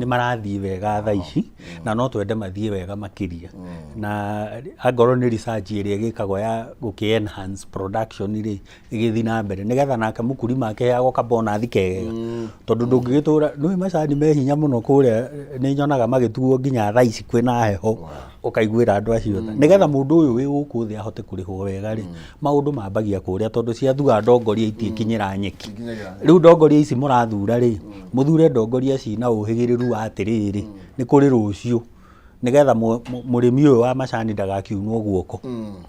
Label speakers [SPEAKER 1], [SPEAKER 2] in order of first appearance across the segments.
[SPEAKER 1] Nĩ marathiĩ wega thaa ici na no twende mathiĩ wega makĩria, na angorwo nĩ research ĩrĩa ĩgĩkagwo ya gũkĩ enhance production rĩ, ĩgĩthiĩ na mbere nĩgetha nake mũkulima akĩheagwo ka bonus kegega, tondũ ndũngĩgĩtũra nĩũĩ macani me hinya mũno kũrĩa. Nĩ nyonaga magĩtuo nginya thaa ici kwĩna heho, ũkaiguĩra andũ acio tha. Nĩgetha mũndũ ũyũ wĩ gũkũ thĩ ahote kũrĩhwo wega rĩ, maũndũ mambagia kũrĩa, tondũ ciathua ndongoria itiĩkinyĩra nyeki.
[SPEAKER 2] Ikinyagĩra.
[SPEAKER 1] Rĩu ndongoria ici mũrathura rĩ, mũthure ndongoria cina ũhĩgĩrĩru wa atĩrĩrĩ, nĩ kũrĩ rũciũ, nĩgetha mũrĩmi ũyũ wa macani ndagakiunwo guoko,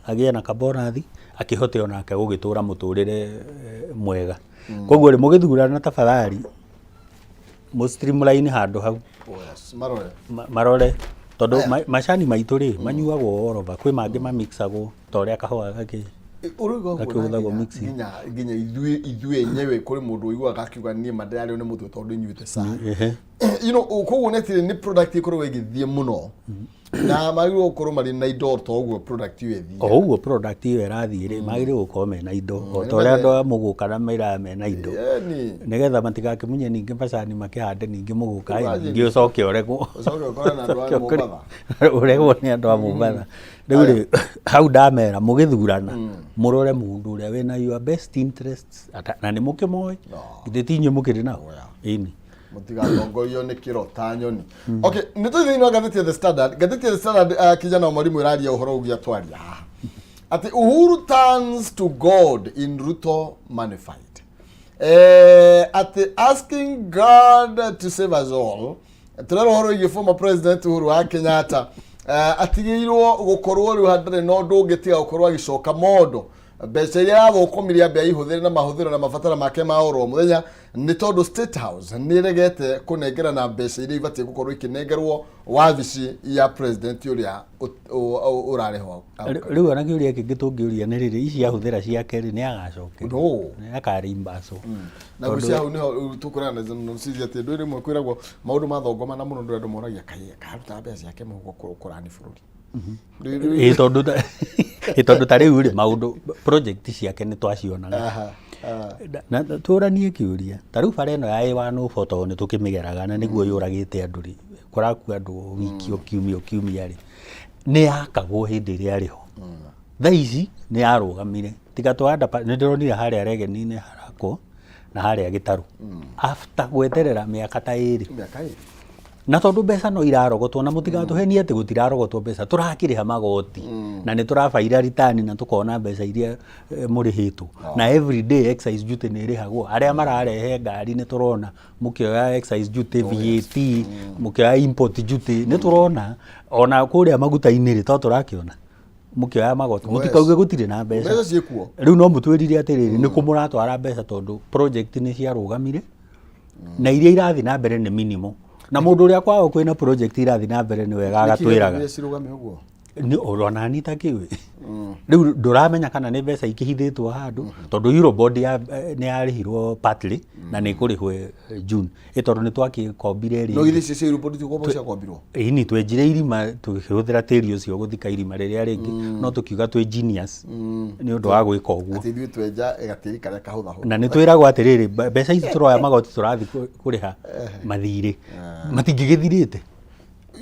[SPEAKER 1] agĩe na kabonathi, akĩhote onake gũgĩtũra mũtũrĩre mwega. Koguo rĩ, mũgĩthurana, tafadhali mũ streamline handũ hau.
[SPEAKER 2] Oh, yes. Marore.
[SPEAKER 1] Marore tondũ macani maitũ rĩ, manyuagwo all over. Kwĩ mangĩ mamixagwo ta ũrĩa kahũa gakĩ
[SPEAKER 2] Ũrauga ũguo na
[SPEAKER 1] gakĩhũthagwo mixing.
[SPEAKER 2] Nginya ithuĩ enyewe kũrĩ mũndũ ũiguaga akiuga, "Niĩ ma ndĩrarĩo nĩ mũtwe tondũ nyuĩte cai." Koguo nĩ atĩrĩ, nĩ product ĩkoragwo ĩgĩthiĩ mũno na magĩrĩirwo gũkorwo marĩ na indo ta ũguo product ĩyo ĩthiĩ.
[SPEAKER 1] O ũguo product ĩyo ĩrathiĩ rĩ, magĩrĩirwo gũkorwo mena indo o ta ũrĩa andũ a mũgũka na mairaga mena indo, nĩgetha matigakĩmunye ningĩ macani makĩhande ningĩ mũgũka ĩ, ningĩ ũcoke ũregwo.
[SPEAKER 2] Ũcoke ũkore na andũ a Mombatha.
[SPEAKER 1] Ũregwo nĩ andũ a Mombatha. Rĩu rĩ, hau ndamera, mũgĩthurana mũrore mũndũ ũrĩa wĩna your best interests na nĩ mũkĩmoĩ. Githĩ ti inyuĩ mũkĩrĩ nao? Ĩni.
[SPEAKER 2] Mũtigatongorio nĩ kĩro ta nyoni. Okay, nĩ tũthiĩ thĩinĩ wa ngathĩti ya The Standard. Ngathĩti ya The Standard, kijana wa mwalimu, ĩraria ũhoro ũgĩa twaria haha atĩ Uhuru turns to God in Ruto money fight, atĩ asking God to save us all. Tũrera ũhoro wĩgiĩ former President Uhuru wa Kenyatta, atigĩirwo gũkorwo rĩu hatarĩ na ũndũ ũngĩ tiga gũkorwo agĩcoka mondo mbeca iria arathũkũmire ambe aihũthĩre na mahũthĩro na mabataro make ma oro mũthenya, nĩ tondũ State House nĩ ĩregete kũnengerana mbeca iria ibatiĩ gũkorwo ikĩnengerwo wabici ya president ũrĩa ũrarĩ ho.
[SPEAKER 1] Rĩu ona kĩũria kĩngĩ tũngĩũria nĩ rĩrĩ, ici ahũthĩra ciake rĩ, nĩ agacokerio?
[SPEAKER 2] No.
[SPEAKER 1] Nĩ akarimbaco?
[SPEAKER 2] Na gwĩcia hau nĩho tũkũrana na cici atĩ ndũ rĩmwe kwĩragwo maũndũ mathongomana mũno, ndũ andũ moragia kaĩ karuta mbeca ciake mũhuko kũrani bũrũri.
[SPEAKER 1] Ĩ tondũ ta rĩu rĩ, maũndũ project ciake nĩ twacionaga.
[SPEAKER 2] Aha, aha.
[SPEAKER 1] Na tũranie kĩũria, ta rĩu bara ĩno ya A104, tondũ nĩ tũkĩmĩgeraga na nĩguo yũragĩte andũ rĩ, kũrakua andũ o wiki, o kiumia, o kiumia rĩ, nĩ yakagwo hĩndĩ ĩrĩa arĩ ho. Thaa ici nĩ yarũgamire tiga twa nĩ ndĩronire harĩa Regeni-inĩ harakwo na harĩa Gĩtarũ after gweterera mĩaka ta 2.
[SPEAKER 2] Mĩaka 2.
[SPEAKER 1] Na tondũ mbeca no irarogotwo, na mũtigatũhenie atĩ gũtirarogotwo mbeca, tũrakĩrĩha magoti na nĩ tũrabaira ritani na tũkona mbeca iria mũrĩhĩtwo, na every day excise duty nĩ ĩrĩhagwo. Arĩa mararehe ngari nĩ tũrona mũkĩoya excise duty, VAT, mũkĩoya import duty, nĩ tũrona ona kũrĩa maguta-inĩ rĩ, to tũrakĩona mũkĩoya magoti. Mũtikauge gũtirĩ na mbeca.
[SPEAKER 2] Mbeca ciĩkuo.
[SPEAKER 1] Rĩu no mũtwĩrire atĩrĩrĩ, nĩ kũ mũratwara mbeca? Tondũ project nĩ ciarũgamire na iria irathiĩ na mbere nĩ minimal, na mũndũ ũrĩa kwao kwĩna project irathiĩ na mbere nĩ wega agatwĩraga.
[SPEAKER 2] Nĩkĩ cirũgame ũguo?
[SPEAKER 1] Nĩ onani ta kĩũĩ rĩu ndũramenya kana nĩ mbeca ikĩhithĩtwo handũ, tondũ Eurobond ya nĩ yarĩhirwo partly na nĩ ĩkũrĩhwo June, ĩ tondũ nĩ twakĩkombire
[SPEAKER 2] No
[SPEAKER 1] rĩ.
[SPEAKER 2] Githĩ icio cia Eurobond ti gũkomba ciakombirwo?
[SPEAKER 1] Ĩni, twenjire irima tũkĩhũthĩra tĩri ũcio gũthika irima rĩrĩa rĩngĩ, no tũkiuga twĩ genius nĩ ũndũ wa gwĩka ũguo.
[SPEAKER 2] Atĩ ithuĩ twenja gatĩri karĩa kahũthahũtha.
[SPEAKER 1] Na nĩ twĩragwo atĩrĩrĩ, mbeca ici tũroya magoti tũrathiĩ kũrĩha mathirĩ matingĩgĩthirĩte.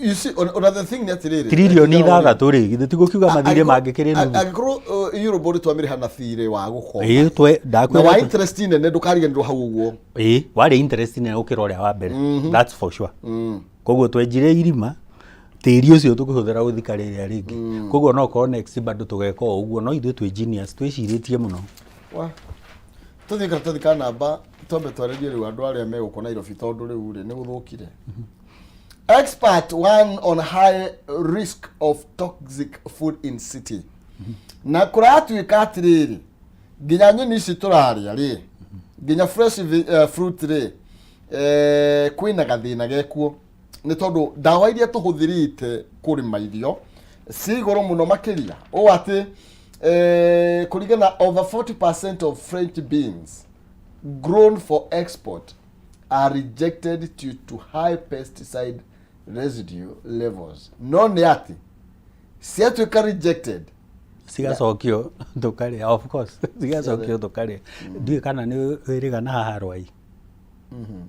[SPEAKER 2] You see, on the thing nĩ atĩrĩrĩ,
[SPEAKER 1] Tiririoni 6 rĩ, githĩ ti gũkiuga mathirĩ mangĩkĩrĩ nuthu?
[SPEAKER 2] Angĩkorwo Eurobond twamĩrĩha na thirĩ wa gũkomba
[SPEAKER 1] Ĩĩ, twe
[SPEAKER 2] na wa
[SPEAKER 1] ndakwĩra
[SPEAKER 2] interest nene, ndũkariganĩrwo hau ũguo.
[SPEAKER 1] Ĩĩ, warĩ interest nene gũkĩra ũrĩa wa mbere, that's for sure. Koguo twenjire irima, tĩri ũcio tũkĩhũthĩra gũthika rĩrĩa rĩngĩ. Koguo no korwo next bado tũgeka o ũguo, no ithuĩ twĩ genius, twĩcirĩtie mũno.
[SPEAKER 2] Wa. Tũthiĩ karatathi ka namba, twambe twarĩrie rĩu andũ arĩa megũkũ Nairobi, tondũ rĩu rĩ nĩ gũthũkire. Expert warn on high risk of toxic food in city. Na kũratuĩka atĩrĩrĩ, nginya nyeni ici tũrarĩa rĩ, nginya fresh fruit rĩ, kwĩna gathĩna gekuo, nĩ tondũ ndawa iria tũhũthĩrĩte kũrĩma irio ciĩ igũrũ mũno makĩria, ũũ atĩ kũringana over 40% of French beans grown for export are rejected due to high pesticide residue levels. No nĩ atĩ ciatuĩka rejected,
[SPEAKER 1] cigacokio tũkarĩa, of course cigacokio tũkarĩa. Ndiũĩ kana nĩ wĩrĩga na haha Rwai.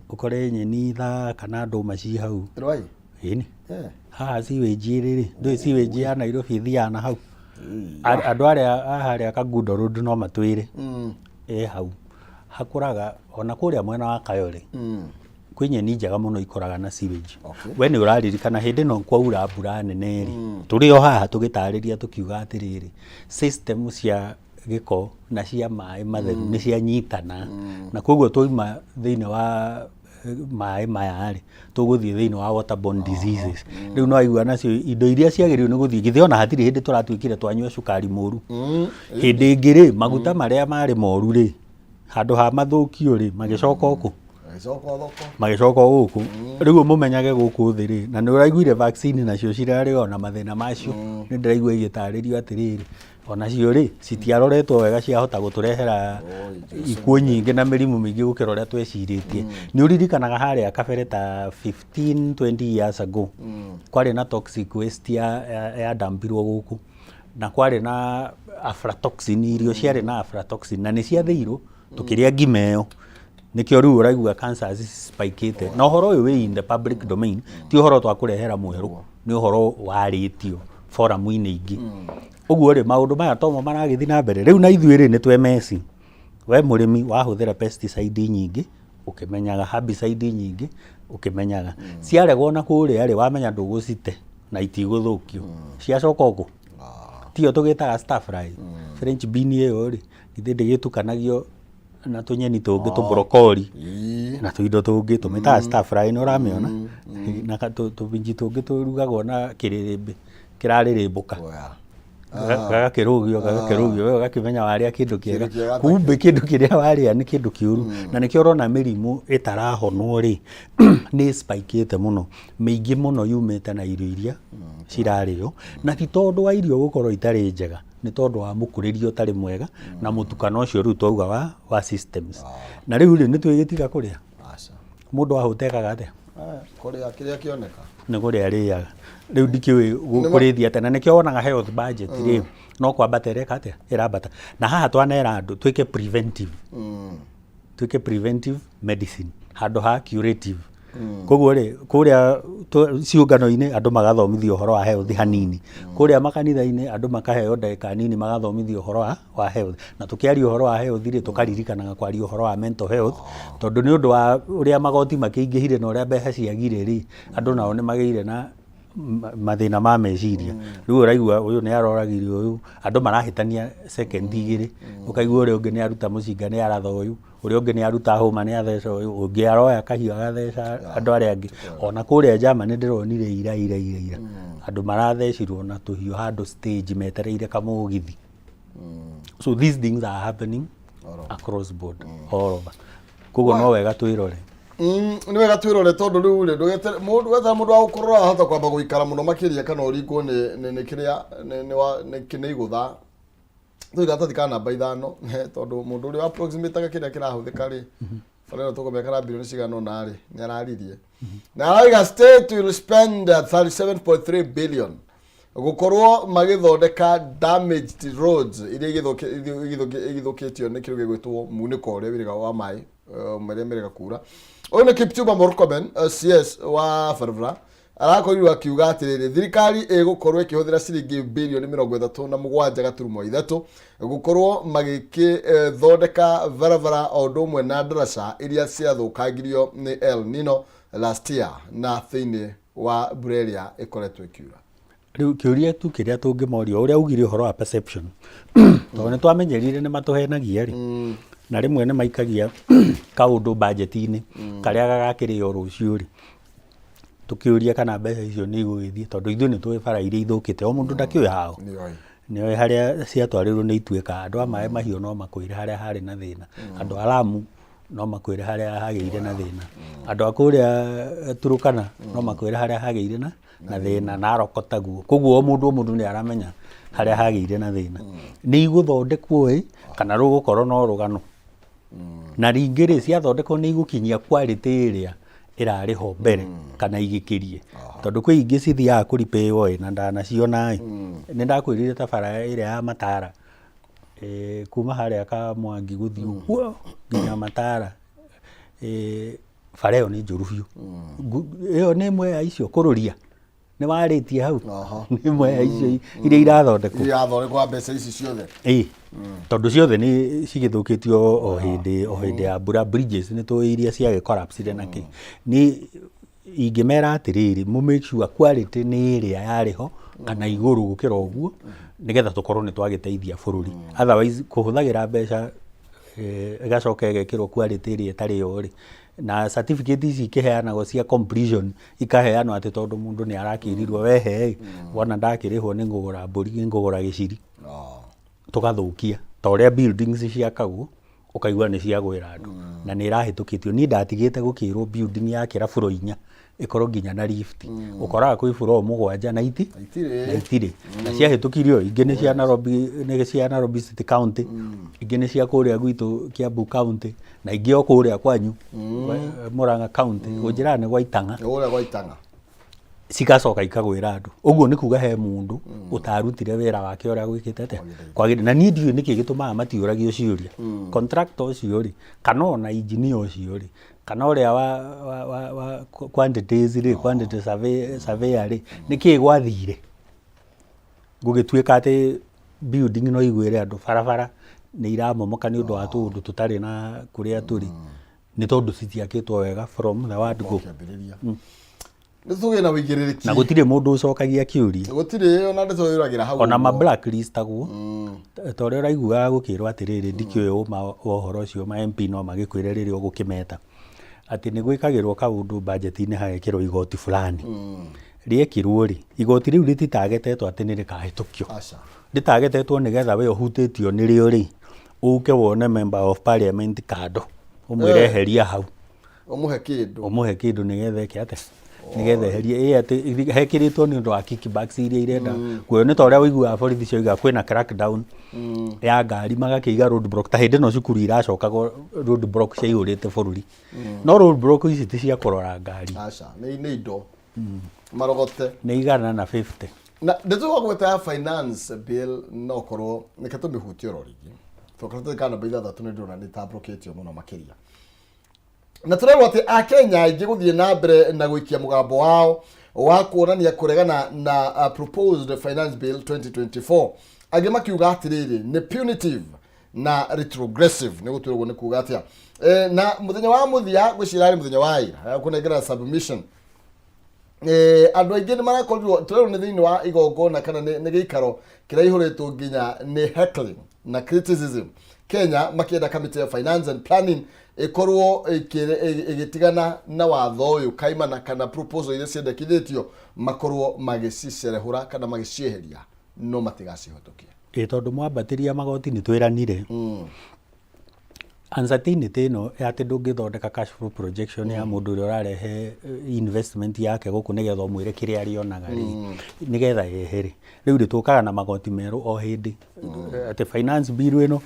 [SPEAKER 1] Ũkore nyeni thaka na ndũma ci hau.
[SPEAKER 2] Rwai.
[SPEAKER 1] Ĩni.
[SPEAKER 2] Eh.
[SPEAKER 1] Haha sewage ĩrĩ rĩ, ndũĩ sewage ya Nairobi ĩthiaga na hau. Andũ arĩa a harĩa Kangundo Road no matwĩre. Ĩ hau. Hakũraga ona kũrĩa mwena wa Kayole. Kwĩ nyeni njega mũno ikũraga na sewage. We nĩ ũraririkana hĩndĩ ĩno kwaura mbura nene rĩ, tũrĩ o haha tũgĩtarĩria tũkiuga atĩrĩrĩ, system cia gĩko na cia maĩ matheru nĩ cianyitana na koguo twauma thĩinĩ wa maĩ maya rĩ, tũgũthiĩ thĩinĩ wa waterborne diseases. Rĩu nĩ waigua nacio indo iria ciagĩrĩirwo nĩ gũthiĩ, githĩ ona hatirĩ hĩndĩ tũratuĩkire twanyua cukari mũru. Hĩndĩ ĩngĩ rĩ, maguta marĩa marĩ moru rĩ, handũ ha mathũkio rĩ, magĩcoka o kũ?
[SPEAKER 2] Magĩcoka o thoko.
[SPEAKER 1] Magĩcoka o gũkũ. Rĩu mũmenyage gũkũ thĩ rĩ, na nĩ ũraiguire vaccine nacio cirarĩ o na mathĩna macio. Nĩ ndĩraigua igĩtarĩrio atĩrĩrĩ, onacio rĩ, citiaroretwo wega ciahota gũtũrehera ikuũ nyingĩ na mĩrimũ mĩingĩ gũkĩra ũrĩa twecirĩtie. Nĩ ũririkanaga harĩa kabere ta 15, 20 years ago, kwarĩ na toxic waste ya dumpirwo gũkũ na kwarĩ na aflatoxin, irio ciarĩ na aflatoxin na nĩ ciathĩirwo tũkĩrĩa ngima ĩyo. Nĩkĩo rĩu ũraigua cancers spikĩte. Na ũhoro ũyũ wĩ in the public domain, ti ũhoro twakũrehera mwerũ, nĩ ũhoro warĩtio forum-inĩ ingĩ. Ũguo rĩ, maũndũ maya tomo maragĩthiĩ na mbere. Rĩu na ithuĩ rĩ, nĩ twemeci. We mũrĩmi wahũthĩra pesticide nyingĩ, ũkĩmenyaga, herbicide nyingĩ, ũkĩmenyaga. Ciaregwo na kũrĩa rĩ, wamenya ndũgũcite na itigũthũkio. Ciacoka o kũ? Tiyo tũgĩtaga stir fry. French bean ĩyo rĩ, githĩ ndĩgĩtukanagio na tũnyeni tũngĩ tũ broccoli na tũindo tũngĩ tũmĩtaga stir fry, nĩ ũramĩona? Na tũminji tũngĩ tũrugagwo na kĩrĩrĩmbĩ kĩrarĩrĩmbũka. Gagakĩrũgio gagakĩrũgio, we ũgakĩmenya warĩa kĩndũ kĩega.
[SPEAKER 2] Kĩndũ kĩega.
[SPEAKER 1] Kumbe kĩndũ kĩrĩa warĩa nĩ kĩndũ kĩũru. Na nĩkĩo ũrona mĩrimũ ĩtarahonwo rĩ, nĩ spikĩte mũno. Mĩingĩ mũno yumĩte na irio iria cirarĩo, na ti tondũ wa irio gũkorwo itarĩ njega, nĩ tondũ wa mũkũrĩrie ũtarĩ mwega na mũtukano ũcio rĩu twauga wa systems. Na rĩu rĩ, nĩ twĩgĩtiga kũrĩa.
[SPEAKER 2] Aca.
[SPEAKER 1] Mũndũ ahũta ekaga atĩa?
[SPEAKER 2] Kũrĩa kĩrĩa kĩoneka.
[SPEAKER 1] Nĩ kũrĩa arĩaga. Rĩu ndikĩũĩ kũrĩthia atĩa, na nĩkĩo wonaga health budget rĩ, no kwambata ĩreka atĩa? Ĩrambata. Na haha twanera andũ twĩke preventive. Twĩke preventive medicine handũ ha curative. Koguo rĩ, kũrĩa ciũngano-inĩ andũ magathomithio ũhoro wa health hanini. Kũrĩa makanitha-inĩ andũ makaheo ndagĩka nini magathomithio ũhoro wa health. Na tũkĩaria ũhoro wa health rĩ, tũkaririkanaga kwaria ũhoro wa mental health, tondũ nĩ ũndũ wa ũrĩa magoti makĩingĩhire na ũrĩa mbeca ciagire rĩ, andũ nao nĩ magĩire na mathĩna ma meciria. Rĩu ũraigua ũyũ nĩ aroragire ũyũ, andũ marahĩtania second igĩrĩ, ũkaigua ũrĩa ũngĩ nĩ aruta mũcinga nĩ aratha ũyũ, ũrĩa ũngĩ nĩ aruta hũma nĩ atheca ũyũ, ũngĩ aroya kahiũ agatheca andũ arĩa angĩ. Ona kũrĩa Germany ndĩronire ira ira ira ira, andũ marathecirwo na tũhiũ handũ stage metereire kamũgithi. So these things are happening across board, all over. Koguo no wega twĩrore.
[SPEAKER 2] Nĩ wega twĩrore, tondũ rĩu rĩ, ndũgetere mũndũ, wetha mũndũ wa gũkũrora ahota kwamba gũikara mũno makĩria kana ũringwo nĩ kĩrĩa nĩ wa nĩ igũtha. Tũi karatathi ka namba 5, tondũ mũndũ ũrĩa approximataga kĩrĩa kĩrahũthĩka rĩ, bara ĩno tũkũmenya kana bilioni cigana ũna rĩ, nĩ araririe na arauga state will spend 37.3 billion gũkorwo magĩthondeka damaged roads iria igĩthũkĩtio nĩ kĩndũ gĩgwĩtwo munĩko ũrĩa wĩrĩga wa maĩ marĩa merĩga kura. Ũyũ nĩ Kipchumba Murkomen, CS wa barabara, arakorirwo akiuga atĩrĩrĩ, thirikari ĩgũkorwo ĩkĩhũthĩra ciringi bilioni 37.3 gũkorwo magĩkĩthondeka barabara o ũndũ ũmwe na ndaraca iria ciathũkangirio nĩ El Nino last year na thĩinĩ wa mbura ĩrĩa ĩkoretwo ĩkiura.
[SPEAKER 1] Rĩu kĩũria tu kĩrĩa tũngĩmoria, ũrĩa ugire ũhoro wa perception, tondũ nĩ twamenyerire nĩ matũhenagia rĩ, na rĩmwe nĩ maikagia kaũndũ budget-inĩ karĩa gagakĩrĩo rũciũ rĩ, tũkĩũria kana mbeca icio nĩ igũgĩthiĩ, tondũ ithuĩ nĩ tũĩ bara iria ithũkĩte, o mũndũ ndakĩũĩ hao.
[SPEAKER 2] Nĩoĩ.
[SPEAKER 1] Nĩoĩ harĩa ciatwarĩrwo nĩ ituĩka. Andũ a maĩ mahiũ no makwĩre harĩa harĩ na thĩna, andũ a Lamu no makwĩre harĩa hagĩire na thĩna, andũ a kũrĩa Turukana no makwĩre harĩa hagĩire na thĩna, Narok taguo. Koguo o mũndũ nĩ aramenya harĩa hagĩire na thĩna. Nĩ igũthondekwo ĩ, kana rũgũkorwo no rũgano? Na ringĩ rĩ, ciathondekwo nĩ igũkinyia quality ĩrĩa ĩrarĩ ho mbere kana igĩkĩrie? Tondũ kwĩ ingĩ cithiaga kũripĩĩwo ĩ, na ndanaciona ĩ. Nĩ ndakwĩrire ta bara ĩrĩa ya Matara, kuma harĩa Kamwangi gũthiĩ ũguo nginya Matara. Bara ĩyo nĩ njũru biũ. Ĩyo nĩ ĩmwe ya icio kũrũria nĩ warĩtie hau. Nĩ ĩmwe ya icio iria irathondekwo.
[SPEAKER 2] Irathondekwo mbeca ici ciothe.
[SPEAKER 1] Ĩĩ, tondũ ciothe nĩ cigĩthũkĩtio o hĩndĩ ya mbura. Bridges nĩ tũĩ iria ciagĩ collapsire na kĩ. Niĩ ingĩmera atĩrĩrĩ, mũ make sure quality nĩ ĩrĩa yarĩ ho kana igũrũ gũkĩra ũguo, nĩgetha tũkorwo nĩ twagĩteithia bũrũri. Otherwise kũhũthagĩra mbeca ĩgacoka ĩgekĩrwo quality ĩrĩa ĩtarĩ yo rĩ, na certificate ici ikĩheanagwo cia completion, ikaheanwo atĩ tondũ mũndũ nĩ arakĩrirwo wehe ĩ, wona ndakĩrĩhwo nĩ ngũgũra mbũri, nĩ ngũgũra gĩciri. Tũgathũkia ta ũrĩa buildings ciakagwo, ũkaigua nĩ ciagwĩra andũ na nĩ ĩrahĩtũkĩtio. Niĩ ndatigĩte gũkĩrwo building yakĩra floor 4 ĩkorwo nginya na lift, ũkoraga kwĩ floor 7 na iti
[SPEAKER 2] Itirĩ.
[SPEAKER 1] Na itirĩ na ciahĩtũkirio. Ingĩ nĩ cia Nairobi, nĩ cia Nairobi City County, ingĩ nĩ cia kũrĩa gwitũ Kiambu County, na ingĩ o kũrĩa kwanyu Murang'a County, gũnjĩraga nĩ gwa Itang'a.
[SPEAKER 2] Ũrĩa gwa Itang'a.
[SPEAKER 1] Cigacoka ikagwĩra andũ ũguo nĩ kuga he mũndũ ũtarutire wĩra wake ũrĩa gwĩkĩte atĩa kwagĩrĩire. Na niĩ ndiũĩ nĩkĩ gĩtũmaga matiũragio ciũria, contractor ũcio rĩ, kana ona engineer ũcio rĩ, kana ũrĩa wa quantities rĩ, quantity surveyor rĩ, nĩkĩ gwathire gũgĩtuĩka atĩ building no igwĩre andũ, barabara nĩ iramomoka nĩ ũndũ wa tũũndũ tũtarĩ na kũrĩa tũrĩ, nĩ tondũ citiakĩtwo wega from the word go.
[SPEAKER 2] Kĩambĩrĩria nĩ tũgĩe na wĩigĩrĩrĩki.
[SPEAKER 1] Na gũtirĩ mũndũ ũcokagia kĩũria.
[SPEAKER 2] Gũtirĩ ona ndeto yũragĩra hau.
[SPEAKER 1] Ona ma
[SPEAKER 2] ũguo.
[SPEAKER 1] Blacklistagwo ta ũrĩa ũraiguaga gũkĩrwo atĩrĩrĩ, ndikĩũĩ ũma wa ũhoro ũcio, ma MP no magĩkwĩre rĩrĩa ũgũkĩmeta atĩ nĩ gwĩkagĩrwo kaũndũ budget-inĩ, hagekĩrwo igoti fulani. Rĩekĩrwo rĩ, igoti rĩu rĩtitagetetwo atĩ nĩ rĩkahĩtũkio.
[SPEAKER 2] Aca.
[SPEAKER 1] Rĩtagetetwo nĩgetha we ũhutĩtio nĩrĩo rĩ, ũke wone member of parliament kando, ũmwĩre eheria hau.
[SPEAKER 2] Ũmũhe kĩndũ.
[SPEAKER 1] Ũmũhe kĩndũ nĩgetha eke atĩa, nĩgetha eherie ĩ atĩ hekĩrĩtwo nĩ ũndũ wa kickbacks iria irenda kuoywo. Nĩ ta ũrĩa ũiguaga borithi cioiga kwĩna crackdown ya ngari, magakĩiga road block. Ta hĩndĩ ĩno cukuru iracokagwo, road block ciaihũrĩte bũrũri, no road block ici ti cia kũrora ngari.
[SPEAKER 2] Aca, nĩ indo marogote.
[SPEAKER 1] Nĩ 150.
[SPEAKER 2] Na ndeto gweta ya finance bill, no korwo nĩke tũmĩhutie oro rĩngĩ tondũ karatathi ka namba 6 nĩ ndĩrona nĩ tambũrũkĩtio mũno makĩria, na tũrerwo atĩ akenya aingĩ gũthiĩ na mbere na gũikia mũgambo wao wa kuonania kũregana na proposed finance bill 2024, angĩ makiuga atĩrĩrĩ nĩ punitive na retrogressive. Nĩ gũtwĩrwo nĩ kuga atĩa. Na mũthenya wa mũthia, ngwĩciria arĩ mũthenya wa ira kũnengera submission, andũ aingĩ nĩ marakorirwo, tũrerwo nĩ thĩinĩ wa igongona kana nĩ gĩikaro kĩrĩa ihũrĩtwo nginya nĩ heckling na criticism. Kenya makĩenda committee ya finance and planning ĩkorwo ĩgĩtigana na watho ũyũ kaimana, kana proposal iria ciendekithĩtio makorwo magĩcicerehũra kana magĩcieheria, no matigacihũtũkia.
[SPEAKER 1] Ĩ tondũ mwambatĩria magoti nĩ twĩranire uncertainty ĩno ya atĩ ndũngĩthondeka cash flow projection ya mũndũ ũrĩa ũrarehe investment yake gũkũ nĩgetha ũmwĩre kĩrĩa arĩonaga rĩ, nĩgetha yehere. Rĩu rĩ, tũkaga na magoti merũ o hĩndĩ, atĩ finance bill ĩno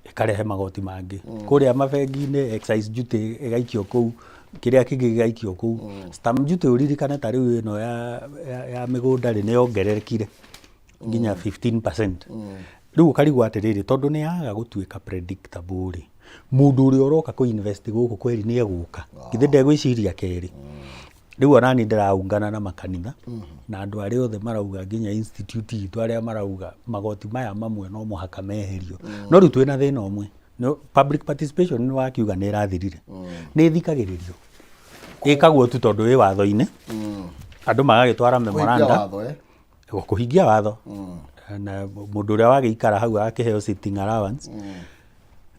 [SPEAKER 1] ĩkarehe magoti mangĩ kũrĩa mabengi-inĩ, excise duty ĩgaikio kũu, kĩrĩa kĩngĩ gĩgaikio kũu, stamp duty. Ũririkane ta rĩu ĩno ya mĩgũnda rĩ, nĩ yongererekire nginya 15%. Rĩu ũkarigwo atĩrĩrĩ, tondũ nĩ yaga gũtuĩka predictable rĩ, mũndũ ũrĩa ũroka kũ invest gũkũ kweri nĩ egũka, githĩ ndegwĩciria kerĩ? Rĩu ona niĩ ndĩraungana na makanitha na andũ arĩa othe marauga, nginya institute itũ, arĩa marauga magoti maya mamwe no mũhaka meherio. No rĩu twĩna thĩna ũmwe. No, public participation nĩ wakiuga nĩ ĩrathirire, nĩ ĩthikagĩrĩrio, ĩkagwo tu tondũ ĩ watho-inĩ, andũ magagĩtwara
[SPEAKER 2] Kũhingia
[SPEAKER 1] memoranda.
[SPEAKER 2] Watho, eh?
[SPEAKER 1] Kũhingia watho, na mũndũ ũrĩa wagĩikara hau agakĩheo sitting allowance,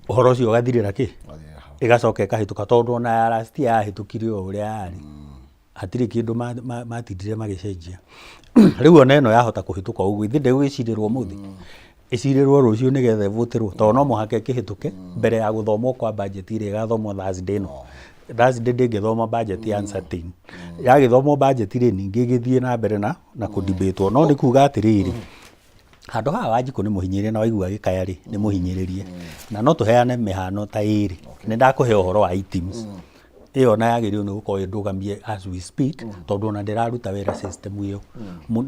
[SPEAKER 1] ũhoro ũcio ũgathirĩra kĩ.
[SPEAKER 2] Wathirĩra hau.
[SPEAKER 1] Ĩgacoka ĩkahĩtũka, tondũ ona ya last year yahĩtũkire o ũrĩa yarĩ, hatirĩ kĩndũ matindire magĩcenjia. Rĩu ona ĩno yahota kũhĩtũka ũguo, ithe ndĩgwĩcirĩrwo ũmũthĩ, ĩcirĩrwo rũciũ nĩgetha ĩvũtĩrwo, tondũ no mũhaka ĩkĩhĩtũke mbere ya gũthomwo kwa budget ĩrĩa ĩgathomwo Thursday ĩno. Thursday ndĩngĩthoma budget ya uncertain. Yagĩthomwo budget rĩ, ningĩ ĩgĩthiĩ na mbere na kũdebatwo. No nĩ kuga atĩrĩrĩ, handũ haha Wanjikũ nĩ mũhinyĩrĩrie, na waigua gĩkaya rĩ, nĩ mũhinyĩrĩrie. Na no tũheane mĩhano ta ĩrĩ. Nĩ ndakũhe ũhoro wa eTIMS, ĩyo ona yagĩrĩirwo nĩ gũkorwo ĩndũgamie as we speak, tondũ ona ndĩraruta wĩra system ĩyo.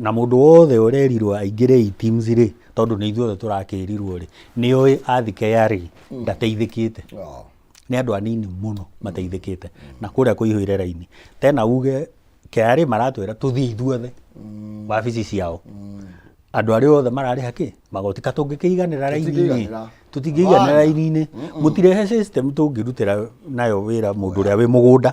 [SPEAKER 1] Na mũndũ wothe ũrerirwo aingĩre eTIMS rĩ, tondũ nĩ ithuothe tũrakĩrirwo rĩ, nĩ oĩ athi KRA ndateithĩkĩte.
[SPEAKER 2] Oh.
[SPEAKER 1] Nĩ andũ anini mũno mateithĩkĩte na kũrĩa kũihũire raini. Tena uge KRA maratwĩra tũthiĩ ithuothe wabici ciao, andũ arĩa othe mararĩha kĩ magoti, ka tũngĩkĩiganĩra raini-inĩ?
[SPEAKER 2] Tũtingĩiganĩra.
[SPEAKER 1] Tũtingĩiganĩra raini-inĩ. Mũtirehe system tũngĩrutĩra nayo wĩra mũndũ ũrĩa wĩ mũgũnda,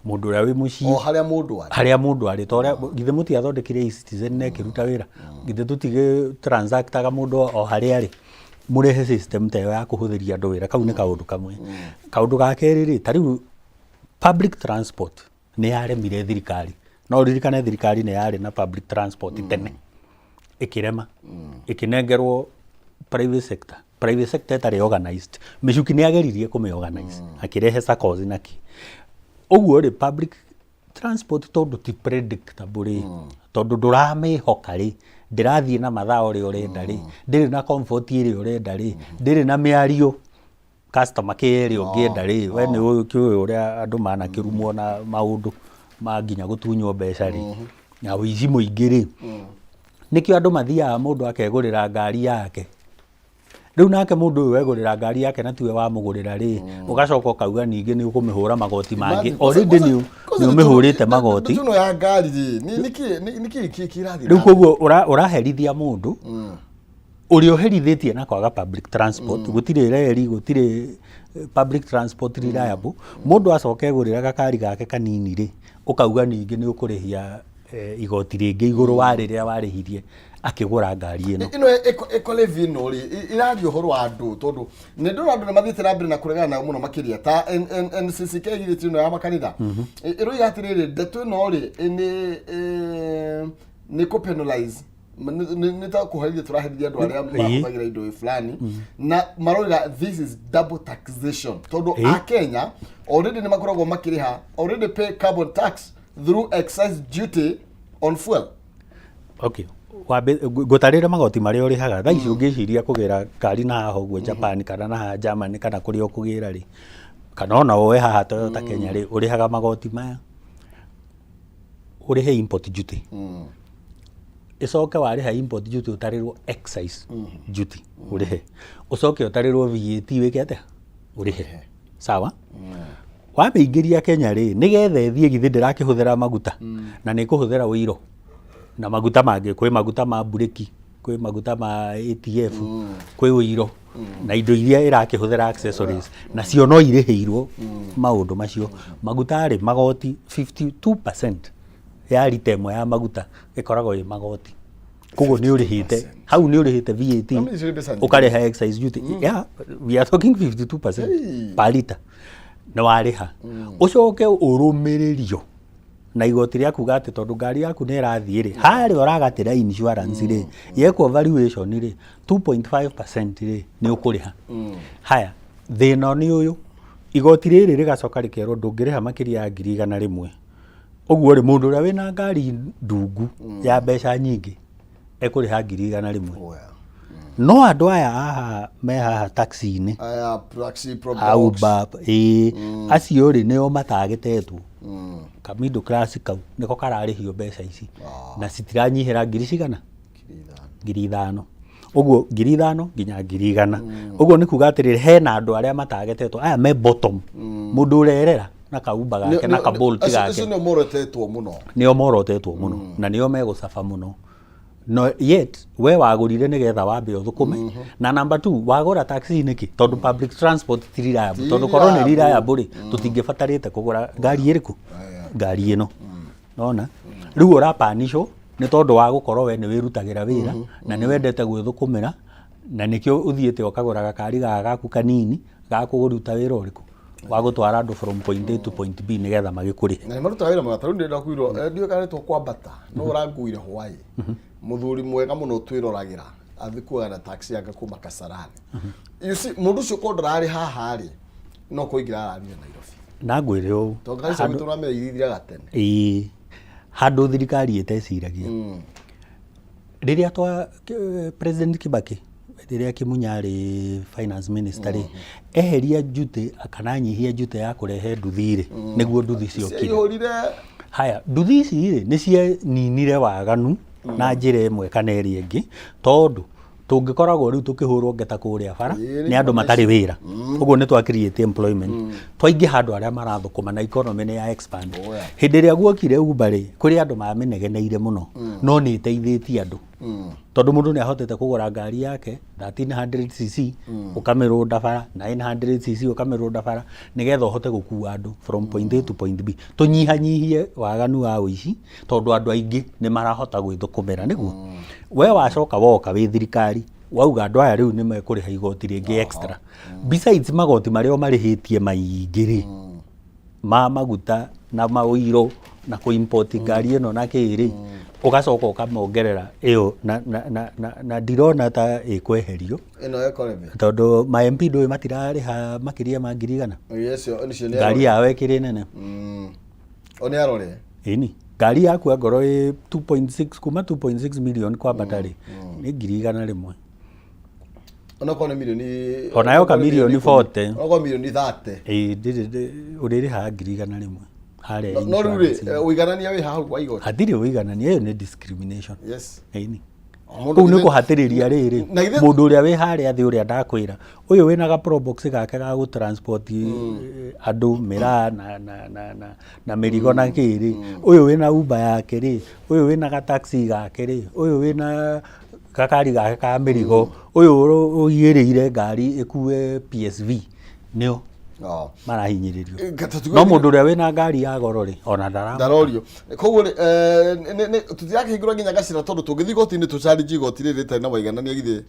[SPEAKER 1] mũndũ ũrĩa wĩ mũciĩ,
[SPEAKER 2] o harĩa mũndũ arĩ.
[SPEAKER 1] Harĩa mũndũ arĩ. Ta ũrĩa githĩ mũtiathondekire eCitizen na ĩkĩruta wĩra? Githĩ tũtigĩ transactaga mũndũ o harĩa arĩ? Mũrehe system ta ĩyo ya kũhũthĩria andũ wĩra. Kau nĩ kaũndũ kamwe. Kaũndũ ga kerĩ rĩ, ta rĩu public transport nĩ yaremire thirikari. No ũririkane thirikari nĩ yarĩ na public transport tene, ĩkĩrema, ĩkĩnengerwo private sector, private sector ĩtarĩ organized. Mĩcuki nĩ ageririe kũmĩ organize, akĩrehe SACCOs na kĩ ũguo rĩ. Public transport tondũ ti predictable rĩ, tondũ ndũramĩhoka rĩ, ndĩrathiĩ na mathaa ũrĩa ũrenda rĩ, ndĩrĩ na comfort ĩrĩa ũrenda rĩ, ndĩrĩ na mĩario customer care ĩrĩa ũngĩenda rĩ. We nĩ ũkĩũĩ ũrĩa andũ manakĩrumwo na maũndũ ma nginya gũtunywo mbeca rĩ, na ũici mũingĩ rĩ. Nĩkĩo andũ mathiaga mũndũ akegũrĩra ngari yake. Rĩu nake mũndũ ũyũ wegũrĩra ngari yake na tiwe wamũgũrĩra rĩ, ũgacoka ũkauga ningĩ nĩ ũkũmĩhũra magoti mangĩ. Already nĩ ũmĩhũrĩte magoti.
[SPEAKER 2] Ndutuno ya ngari rĩ, nĩ nĩkĩ kĩrathiĩ
[SPEAKER 1] Rĩu
[SPEAKER 2] na mbere?
[SPEAKER 1] Koguo ũraherithia mũndũ ũrĩa ũherithĩtie na kwaga public transport. Gũtirĩ reri, gũtirĩ public transport reliable. Mũndũ acoka egũrĩra gakari gake kanini rĩ, ũkauga ningĩ nĩ ũkũrĩhia igoti rĩngĩ igũrũ wa rĩrĩa warĩhirie akĩgũra ngari ĩno.
[SPEAKER 2] Ĩno eco levy ĩno rĩ, ĩraria ũhoro wa andũ, tondũ nĩ ndona andũ nĩ mathiĩte na mbere na kũregana nayo mũno makĩria, ta NCCK githĩti ĩno ya makanitha ĩroiga atĩrĩrĩ, ndeto ĩno rĩ, nĩ kũ penalize, nĩ ta kũherithia tũraherithia andũ arĩa mahũthagĩra indo fulani, na maroiga this is double taxation tondũ a Kenya already nĩ makoragwo makĩrĩha, already pay carbon tax through excise duty on fuel.
[SPEAKER 1] Okay, wambe ngũtarĩre magoti marĩa ũrĩhaga thaa ici. Ũngĩciria kũgĩra ngari na haha ũguo Japan kana na haha Germany kana kũrĩa ũkũgĩra rĩ, kana ona woe haha Toyota Kenya rĩ, ũrĩhaga magoti maya: ũrĩhe import duty, ĩcoke warĩha import duty ũtarĩrwo excise duty ũrĩhe, ũcoke ũtarĩrwo VAT, wĩke atĩa? Ũrĩhe. Sawa, wamĩingĩria Kenya rĩ, nĩgetha ĩthiĩ, githĩ ndĩrakĩhũthĩra maguta? Na nĩ ĩkũhũthĩra ũiro na maguta mangĩ. Kwĩ maguta ma mburĩki, kwĩ maguta ma ATF, kwĩ ũiro na indo iria ĩrakĩhũthĩra, accessories, nacio no irĩhĩirwo maũndũ macio. Maguta rĩ, magoti 52% ya rita ĩmwe ya maguta ĩkoragwo ĩ magoti. Koguo nĩ ũrĩhĩte hau, nĩ ũrĩhĩte VAT,
[SPEAKER 2] Na icio nĩ mbeca nyingĩ.
[SPEAKER 1] ũkarĩha excise duty. Yeah, we are talking 52%
[SPEAKER 2] Hey.
[SPEAKER 1] per liter nĩ warĩha. Ũcoke ũrũmĩrĩrio na igoti rĩa kuga atĩ tondũ ngari yaku nĩ ĩrathiĩ rĩ, harĩa ũragatĩra insurance rĩ, yekwo valuation rĩ, 2.5% rĩ, nĩ ũkũrĩha. Haya, thĩna nĩ ũyũ, igoti rĩrĩ rĩgacoka rĩkerwo ndũngĩrĩha makĩria ya 100,000. Ũguo rĩ, mũndũ ũrĩa wĩna ngari ndungu ya mbeca nyingĩ ekũrĩha 100,000. No andũ aya haha me haha taxi-inĩ,
[SPEAKER 2] Aya taxi, Probox.
[SPEAKER 1] Uber, ĩĩ, acio rĩ, nĩo matagĩtetwo. Ka middle class kau nĩko kararĩhio mbeca ici na citiranyihĩra ngiri cigana?
[SPEAKER 2] 5,000.
[SPEAKER 1] 5,000. Ũguo 5,000 nginya 100,000. Ũguo nĩ kuga atĩrĩrĩ, hena andũ arĩa matagetetwo, aya me bottom, mũndũ ũrerera na kaumba gake na kabolt
[SPEAKER 2] Acio
[SPEAKER 1] gake.
[SPEAKER 2] Nĩo morotetwo mũno.
[SPEAKER 1] Nĩo morotetwo mũno na nĩo megũcaba mũno. No yet we wagũrire nĩgetha wambe ũthũkũme. Na number two, wagũra taxi nĩkĩ? Tondũ public transport ti reliable. Tondũ korwo nĩ reliable rĩ, tũtingĩbatarĩte kũgũra ngari ĩrĩkũ? Ngari ĩno. Nona rĩu ũrapanishwo nĩ tondũ wa gũkorwo we nĩ wĩrutagĩra wĩra na nĩ wendete gwĩthũkũmĩra, na nĩkĩo ũthiĩte ũkagũra gakari gaka gaku kanini ga kũruta wĩra ũrĩkũ? Wa gũtwara andũ from point A to point B nĩgetha magĩkũrĩhe.
[SPEAKER 2] Na nĩ marutaga wĩra mwega. Tarĩu ndĩrenda kwirwo, ndiũĩ kana nĩtwo kwambata no ũranguire Hawaii, mũthuri mwega mũno twĩroragĩra athikuaga na taxi yake kuma Kasarani. You see, mũndũ ũcio korwo ndararĩ haha rĩ, no kũingĩra ararire Nairobi.
[SPEAKER 1] Na ngwĩre ũũ,
[SPEAKER 2] Tondũ ngari cia gwitũ ũramenya irithiraga tene.
[SPEAKER 1] Ĩĩ, handũ thirikari ĩteciragia rĩrĩa twa President Kibaki, rĩrĩa Kimunya arĩ finance minister rĩ, eheria duty kana nyihia duty ya kũrehe nduthi rĩ, nĩguo nduthi ciokire.
[SPEAKER 2] Ciaihũrire.
[SPEAKER 1] Haya, nduthi ici rĩ, nĩ cianinire waganu na njĩra ĩmwe kana ĩrĩa ĩngĩ, tondũ Tũngĩkoragwo rĩu tũkĩhũrwo ngeta kũrĩa bara
[SPEAKER 2] Ĩĩ,
[SPEAKER 1] nĩ andũ matarĩ wĩra. Ũguo nĩ twa create employment, twaingĩha andũ arĩa marathũkũma na economy nĩ ya expand.
[SPEAKER 2] Oh, yeah.
[SPEAKER 1] Hĩndĩ ĩrĩa guokire Uber rĩ, kũrĩ andũ mamĩnegeneire mũno, no nĩ ĩteithĩtie andũ tondũ mũndũ nĩ ahotete kũgũra ngari yake 1300 cc, ũkamĩrũnda bara, 900 cc ũkamĩrũnda bara, nĩgetha ũhote gũkua andũ from point A to point B. Tũnyihanyihie waganu wa ũici tondũ andũ aingĩ nĩ marahota gwĩthũkũmĩra. Nĩguo we wacoka woka wĩ thirikari, wauga andũ aya rĩu nĩ mekũrĩha igoti rĩngĩ extra besides magoti marĩa o marĩhĩtie maingĩ rĩ, ma maguta na maũiro na kũ import ngari ĩno na kĩĩ rĩ, ũgacoka ũkamongerera ĩyo na ndirona ta ĩkweherio.
[SPEAKER 2] Ĩno economy.
[SPEAKER 1] Tondũ ma MP ndũĩ matirarĩha makĩria ma 100,000.
[SPEAKER 2] Yes, icio nĩ
[SPEAKER 1] Ngari yao ĩkĩrĩ nene.
[SPEAKER 2] O nĩ arore.
[SPEAKER 1] Ĩni, ngari yaku angorwo ĩ 2.6, kuma 2.6 million kwambata rĩ, nĩ 100,000.
[SPEAKER 2] Onakorwo nĩ milioni
[SPEAKER 1] Ona yoka milioni 40.
[SPEAKER 2] Onakorwo milioni 30.
[SPEAKER 1] Ĩ, ũrĩrĩhaga 100,000 harĩa.
[SPEAKER 2] No rĩu rĩ,
[SPEAKER 1] Insurance-inĩ.
[SPEAKER 2] ũiganania wĩ hau wa igoti.
[SPEAKER 1] Hatirĩ ũiganania, ĩyo nĩ discrimination. Ĩni.
[SPEAKER 2] Mũndũ
[SPEAKER 1] Kũu nĩ kũhatĩrĩria rĩrĩ
[SPEAKER 2] Na githĩ-
[SPEAKER 1] mũndũ ũrĩa wĩ harĩa thĩ, ũrĩa ndakwĩra, ũyũ wĩna ga probox gake ga gũ transport andũ mĩraa na mĩrigo na kĩrĩ, ũyũ wĩna Uber yake rĩ, ũyũ wĩna ga taxi gake rĩ, ũyũ wĩna gakari gake ka mĩrigo, ũyũ ũigĩrĩire ngari ĩkue PSV, nĩo marahinyĩrĩrio.
[SPEAKER 2] Tũtigwe-
[SPEAKER 1] No mũndũ ũrĩa wĩna ngari ya goro rĩ, ona ndara
[SPEAKER 2] Ndarorio koguo rĩ, tũtirakĩhingũra nginya gacĩra tondũ tũngĩthiĩ igoti-inĩ tũcarĩnji igoti rĩrĩ rĩtarĩ na waiganania githĩ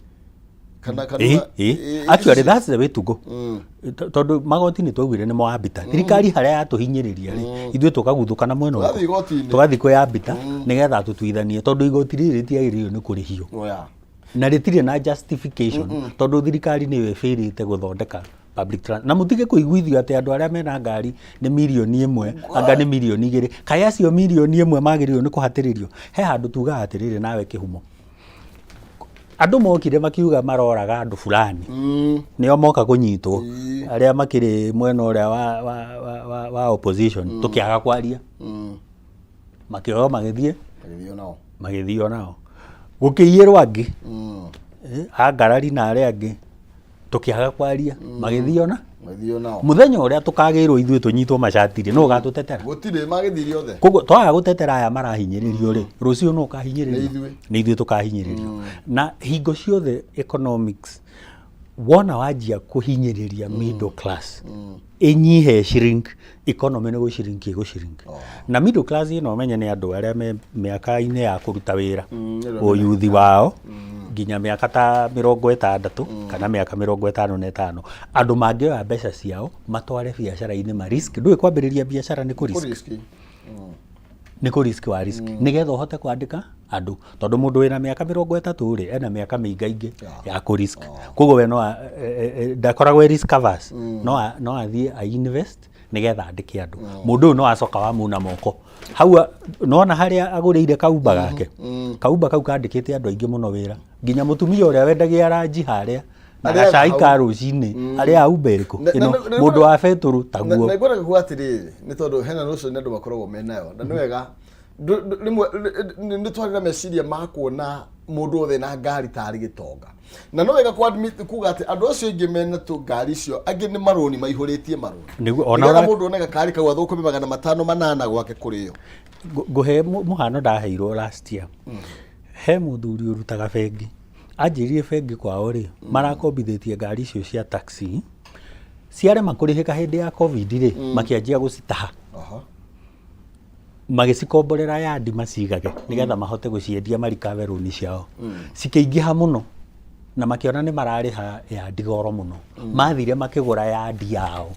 [SPEAKER 2] kana
[SPEAKER 1] Actually, that's the way to go, tondũ magoti nĩ twaugire nĩ moambita thirikari harĩa yatũhinyĩrĩria rĩ, ithuĩ tũkaguthũka na mwena
[SPEAKER 2] Tũgathiĩ
[SPEAKER 1] ũrĩkũ?
[SPEAKER 2] igoti-inĩ.
[SPEAKER 1] Tũgathiĩ kwĩyambita nĩgetha tũtuithanie, tondũ igoti rĩrĩ rĩtiagĩrĩirwo nĩ kũrĩhio
[SPEAKER 2] Oh, yeah.
[SPEAKER 1] na rĩtirĩ na justification, tondũ thirikari nĩyo ĩbĩrĩte gũthondeka public transport. Na mũtige kũiguithio atĩ andũ arĩa mena ngari nĩ 1 mirioni, anga nĩ 2 mirioni. Kaĩ acio 1 mirioni magĩrĩirwo nĩ kũhatĩrĩrio? He handũ tugaga atĩrĩrĩ, nawe kĩhumo, andũ mokire makiuga maroraga andũ fulani, nĩo moka kũnyitwo, arĩa makĩrĩ mwena ũrĩa wa opposition, tũkĩaga kwaria, makĩoywo magĩthiĩ.
[SPEAKER 2] Magĩthiĩ nao.
[SPEAKER 1] Magĩthio nao, gũkĩiyĩrwo angĩ, angarari na arĩa angĩ, tũkĩaga kwaria, magĩthio na
[SPEAKER 2] Magĩthiĩ nao.
[SPEAKER 1] Mũthenya ũrĩa tũkagĩrwo ithuĩ tũnyitwo macatiri, nũ ũgatũtetera?
[SPEAKER 2] Gũtirĩ, magĩthire othe.
[SPEAKER 1] Koguo twaga gũtetera aya marahinyĩrĩrio rĩ, rũciũ nũ ũkahinyĩrĩrio?
[SPEAKER 2] Nĩ ithuĩ.
[SPEAKER 1] Nĩ ithuĩ tũkahinyĩrĩrio. Na hingo ciothe economics, wona wanjia kũhinyĩrĩria middle class ĩnyihe, shrink economy, nĩ gũ shrink ĩgũ shrink. Na middle class ĩno, ũmenye nĩ andũ arĩa me mĩaka-inĩ ya kũruta wĩra, ũyuthi wao nginya mĩaka ta 60 kana mĩaka 55, andũ mangĩoya mbeca ciao matware biacara-inĩ, ma risk. Ndũĩ kwambĩrĩria biacara nĩ kũ risk.
[SPEAKER 2] Kũ risk.
[SPEAKER 1] Nĩ kũ risk wa risk nĩgetha ũhote kwandĩka andũ, tondũ mũndũ wĩna mĩaka 30 rĩ, ena mĩaka mĩingaingĩ ya kũ risk. Koguo we no ndakoragwo e risk averse, no athiĩ a invest nĩgetha andĩke andũ. Mũndũ ũyũ no acoka wamuna moko hau, nona harĩa agũrĩire kaumba gake, kaumba kau kandĩkĩte andũ aingĩ mũno wĩra, nginya mũtumia ũrĩa wendagia ranji harĩa na
[SPEAKER 2] Arĩa
[SPEAKER 1] gacai
[SPEAKER 2] hau.
[SPEAKER 1] ka rũcinĩ, arĩa aumba ĩrĩkũ ĩno, mũndũ wa betũrũ taguo.
[SPEAKER 2] Na ngwenda kuga atĩrĩrĩ, nĩ tondũ hena notion andũ makoragwo menayo, na nĩ wega rĩmwe nĩ twarĩ na meciria ma kuona mũndũ wothe na ngari tarĩ gĩtonga, na no wega ku admit kuga atĩ andũ acio aingĩ mena tũ ngari icio, angĩ nĩ marũni maihũrĩtie marũni.
[SPEAKER 1] Nĩguo, ona
[SPEAKER 2] nĩgetha mũndũ one gakari kau athũkũme 500, 800 gwake kũrĩo.
[SPEAKER 1] Ngũhe mũhano ndaheirwo last year. He mũthuri ũrutaga bengi, anjĩrire bengi kwao rĩ, marakombithĩtie ngari icio cia taxi, ciarema kũrĩhĩka hĩndĩ ya COVID rĩ, makĩanjia gũcitaha, magĩcikomborera yandi macigage nĩgetha mahote gũciendia marikabe rũni ciao. Cikĩingĩha mũno na makĩona nĩ mararĩha yandi goro mũno, mathire makĩgũra yandi yao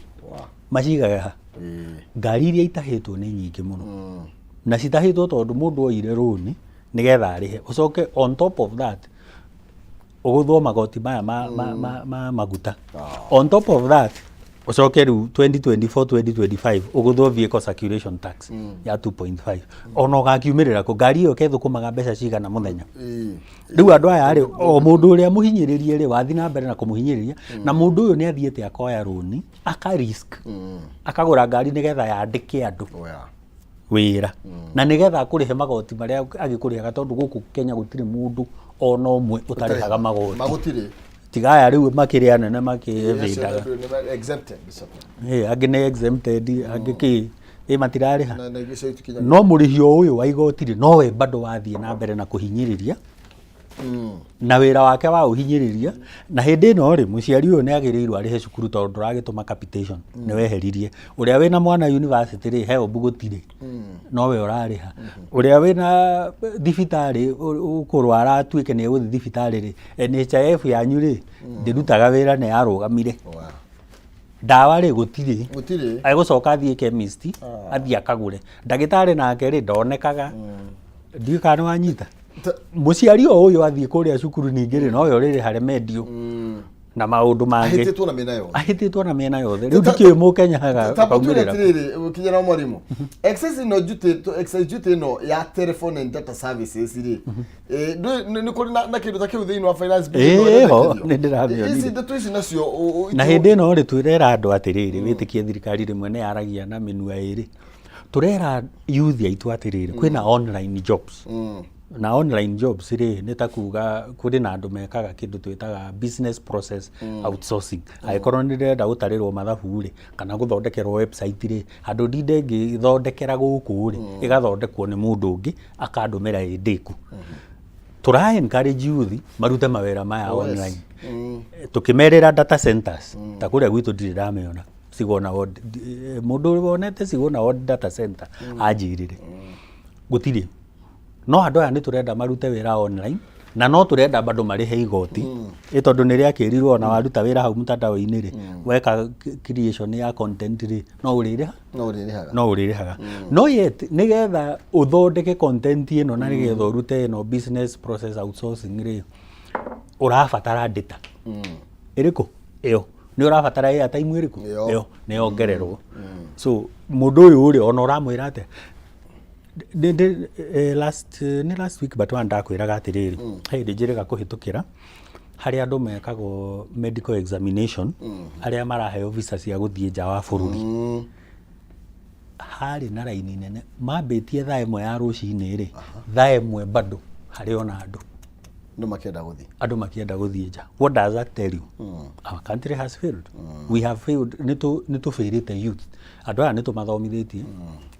[SPEAKER 1] macigage ha. Ngari iria itahĩtwo nĩ nyingĩ mũno, na citahĩtwo tondũ mũndũ oire rũni nĩgetha arĩhe. Ũcoke on top of that ũgũthwo magoti maya ma maguta, on top of that ũcoke rĩu 2024 2025 ũgũthwo vehicle circulation tax ya 2.5. Ona ũgakiumĩrĩra kũ ngari ĩyo kethũkũmaga mbeca cigana mũthenya? Rĩu andũ aya rĩ, o mũndũ ũrĩa mũhinyĩrĩrie rĩ, wathiĩ na mbere na kũmũhinyĩrĩria, na mũndũ ũyũ nĩ athiĩte akoya rũni, aka risk, akagũra ngari nĩgetha yandĩke andũ.
[SPEAKER 2] Oya.
[SPEAKER 1] Wĩra na nĩgetha akũrĩhe magoti marĩa agĩkũrĩhaga, tondũ gũkũ Kenya gũtirĩ mũndũ ona ũmwe ũtarĩhaga magoti.
[SPEAKER 2] Magũtirĩ.
[SPEAKER 1] Tiga aya rĩu makĩrĩ anene makĩvĩndaga.
[SPEAKER 2] Exempted.
[SPEAKER 1] Angĩ nĩ exempted, angĩ kĩ ĩ matirarĩha.
[SPEAKER 2] Na icio itikinya.
[SPEAKER 1] No mũrĩhi o ũyũ wa igoti rĩ, nowe bado wathiĩ na mbere na kũhinyĩrĩria na wĩra wake wa ũhinyĩrĩria. Na hĩndĩ ĩno rĩ, mũciari ũyũ nĩ agĩrĩirwo arĩhe cukuru, tondũ ndũragĩtũma capitation, nĩ weheririe. Ũrĩa wĩna mwana university rĩ, HELB gũtirĩ, nowe ũrarĩha. Ũrĩa wĩna thibitarĩ ũkũrwara atuĩke nĩ egũthiĩ thibitarĩ rĩ, NHIF yanyu rĩ, ndĩrutaga wĩra, nĩ yarũgamire. Ndawa rĩ, gũtirĩ.
[SPEAKER 2] Gũtirĩ.
[SPEAKER 1] Egũcoka athiĩ chemist, athiĩ akagũre. Ndagĩtarĩ nake rĩ, ndonekaga. Ndiũĩ kana nĩ wanyita. Mũciari o ũyũ athiĩ kũrĩa cukuru ningĩ rĩ, nowe ũrĩrĩha remedial na maũndũ mangĩ.
[SPEAKER 2] Ahĩtĩtwo na mĩena yothe.
[SPEAKER 1] Ahĩtĩtwo na mĩena yothe. Rĩu ndikĩũĩ mũkenya
[SPEAKER 2] Tamba twĩre
[SPEAKER 1] akaumĩrĩra.
[SPEAKER 2] Atĩrĩrĩ, kinyana wa mwarimu, excise ĩno duty, excise duty ĩno ya telephone and data services rĩ, nĩ kũrĩ na kĩndũ ta kĩu thĩinĩ wa finance bill ĩno
[SPEAKER 1] Ĩĩ, ho,
[SPEAKER 2] ĩrendekithio?
[SPEAKER 1] nĩ ndĩramĩonire.
[SPEAKER 2] Ici ndeto ici nacio
[SPEAKER 1] Na hĩndĩ ĩno rĩ, twĩrera andũ atĩrĩrĩ, wĩtĩkie thirikari rĩmwe nĩ yaragia na mĩnua ĩrĩ. Tũrera youth aitũ atĩrĩrĩ, kwĩna online jobs. Na online jobs rĩ, nĩ ta kuga kũrĩ na andũ mekaga kĩndũ twĩtaga business process outsourcing. Angĩkorwo nĩ ndĩrenda gũtarĩrwo mathabu rĩ, kana gũthondekerwo website rĩ, handũ ndinde ngĩthondekera gũkũ rĩ, ĩgathondekwo nĩ mũndũ ũngĩ, akandũmĩra ĩ ndĩku. Tũra encourage youth marute mawĩra maya online, tũkĩmerĩra data centers ta kũrĩa gwitũ ndirĩ ndamĩona Sigona Ward. Mũndũ wonete Sigona Ward data center anjĩrĩre, gũtirĩ. No andũ aya nĩ tũrenda marute wĩra online, na no tũrenda bado marĩhe igoti, ĩ tondũ nĩ rĩakĩrirwo ona waruta wĩra hau mtandao-inĩ rĩ, weka creation ya content rĩ, no ũrĩrĩha.
[SPEAKER 2] No ũrĩrĩhaga.
[SPEAKER 1] No ũrĩrĩhaga. No yet nĩgetha ũthondeke content ĩno na nĩgetha ũrute ĩno business process outsourcing rĩ, ũrabatara data ĩrĩkũ? Ĩyo nĩ ũrabatara airtime ĩrĩkũ?
[SPEAKER 2] Ĩyo.
[SPEAKER 1] Ĩyo nĩ yongererwo. So mũndũ ũyũ rĩ, ona ũramwĩra atĩa? Last nĩ last week but one ndakwĩraga atĩrĩrĩ, he hĩndĩ njĩrĩga kũhĩtũkĩra harĩa andũ mekagwo medical examination, arĩa maraheo visa cia gũthiĩ nja wa bũrũri. Harĩ na raini nene mambĩtie thaa 1 ya rũcinĩ rĩ, thaa 1 bado harĩ ona andũ.
[SPEAKER 2] Andũ makĩenda gũthiĩ.
[SPEAKER 1] Andũ makĩenda gũthiĩ nja. What does that tell you? Our country has failed. We have failed. Nĩ tũbĩrĩte youth. Andũ aya nĩ tũmathomithĩtie,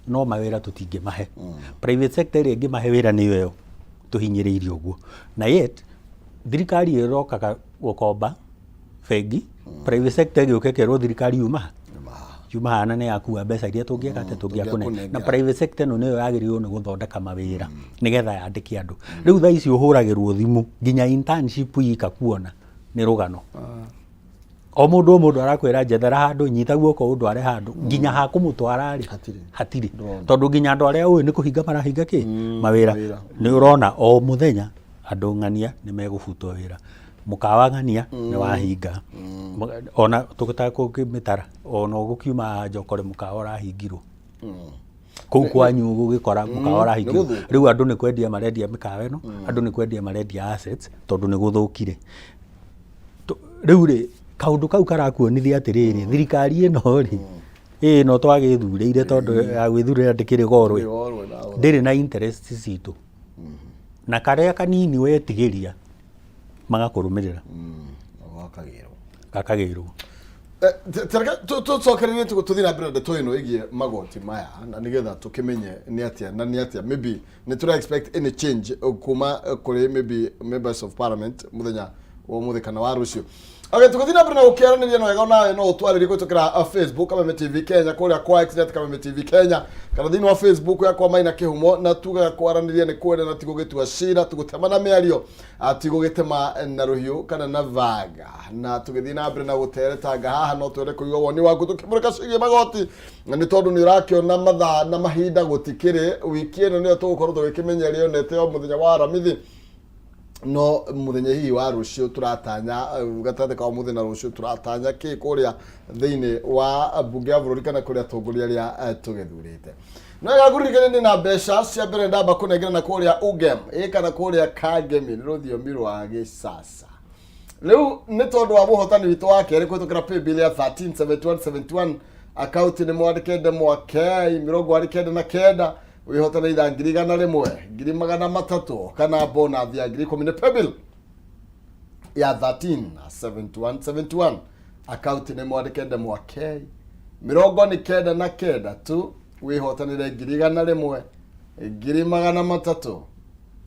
[SPEAKER 1] no mawĩra tũtingĩmahe. Private sector ĩrĩa ĩngĩmahe wĩra nĩyo ĩyo tũhinyĩrĩirie ũguo. Na yet thirikari ĩrokaga gũkomba bengi, private sector ĩgĩũka ĩkerwo thirikari yuma ha? Yuma haha, na nĩ yakua mbeca iria tũngĩeka atĩa, tũngĩakũne. Na
[SPEAKER 2] tũngĩakũnengera.
[SPEAKER 1] Private sector ĩno nĩyo yagĩrĩirwo nĩ gũthondeka mawĩra nĩgetha yandĩke andũ. Rĩu thaa ici ũhũragĩrwo thimũ, nginya internship ika kuona nĩ rũgano. O mũndũ o mũndũ arakwĩra njethera handũ, nyita guoko ũndware handũ, nginya ha kũmũtwara rĩ,
[SPEAKER 2] Hatirĩ.
[SPEAKER 1] Hatirĩ, tondũ nginya andũ arĩa ũĩ nĩ kũhinga marahinga kĩ mawĩra.
[SPEAKER 2] Mawĩra.
[SPEAKER 1] Nĩ ũrona o mũthenya andũ ng'ania nĩ megũbutwo wĩra, mũkawa ng'ania nĩ wahinga. Ona tũgĩtakũmĩtara ona ũgũkiuma njokore, mũkawa ũrahingirwo kũu kwanyu, gũgĩkora mũkawa ũrahingirwo.
[SPEAKER 2] Nĩ gũthũka.
[SPEAKER 1] Rĩu andũ nĩ kwendia marendia mĩkawa ĩno, andũ nĩ kwendia marendia assets, tondũ nĩ gũthũkire. Rĩu rĩ, kaũndũ kau karakuonithia atĩrĩrĩ, thirikari ĩno rĩ, ĩno twagĩthurĩire, tondũ ya gwĩthurĩra ndĩkĩrĩ goro ĩ,
[SPEAKER 2] Goro na-
[SPEAKER 1] ndĩrĩ na interest citũ, na karĩa kanini wetigĩria magakũrũmĩrĩra.
[SPEAKER 2] Gakagĩrwo.
[SPEAKER 1] Gakagĩrwo.
[SPEAKER 2] Tareke tũcokererie, tũthiĩ na mbere na ndeto ĩno ĩgiĩ magoti maya, na nĩgetha tũkĩmenye nĩ atĩa na nĩ atĩa maybe nĩ tũra expect any change kuma kũrĩ maybe members of parliament mũthenya wa ũmũthĩ kana wa rũciũ. Okay, tũgĩthiĩ na mbere na gũkĩaranĩria na wega, onawe no ũtwarĩrie kũhĩtũkĩra Facebook Kameme TV Kenya, kũrĩa kwa Xnet Kameme TV Kenya, kana thĩinĩ wa Facebook yakwa Maina Kĩhumo. Na tugaga kwaranĩria nĩ kwenda na tigũgĩtua cira, tũgũtema na mĩario, tigũgĩtema na rũhiũ kana na banga. Na tũgĩthiĩ na mbere na gũteretanga haha, no twende kũigua woni waku tũkĩmũrĩka ciĩgiĩ magoti, na nĩ tondũ nĩ ũrakĩona mathaa na mahinda gũtikĩrĩ. Wiki ĩno nĩyo tũgũkorwo tũgĩkĩmenya ĩrĩa yonete o mũthenya wa Aramithi, no mũthenya hihi wa rũciũ tũratanya, gatagatĩ ka ũmũthĩ na rũciũ, tũratanya kĩ kũrĩa thĩinĩ wa mbunge ya bũrũri kana kũrĩa atongoria arĩa tũgĩthurĩte? No wega ngũririkanie ndĩ na mbeca cia mbere ndamba kũnengera na kũrĩa Ugem ĩ kana kũrĩa Kangemi, nĩ rũthiomi rwa gĩcaca. Rĩu nĩ tondũ wa mũhotani witũ wa kerĩ kũhĩtũkĩra paybill ya 137171. Akaunti nĩ mwandĩke ndemwa K 99 wĩhotane itha 100,000, 300,000 kana bonus ya 10,000. Nĩ paybill ya 13 71 71. Akaunti nĩ mwandĩke ndemwa K 99 tu wĩhotanĩre 100,000, 300,000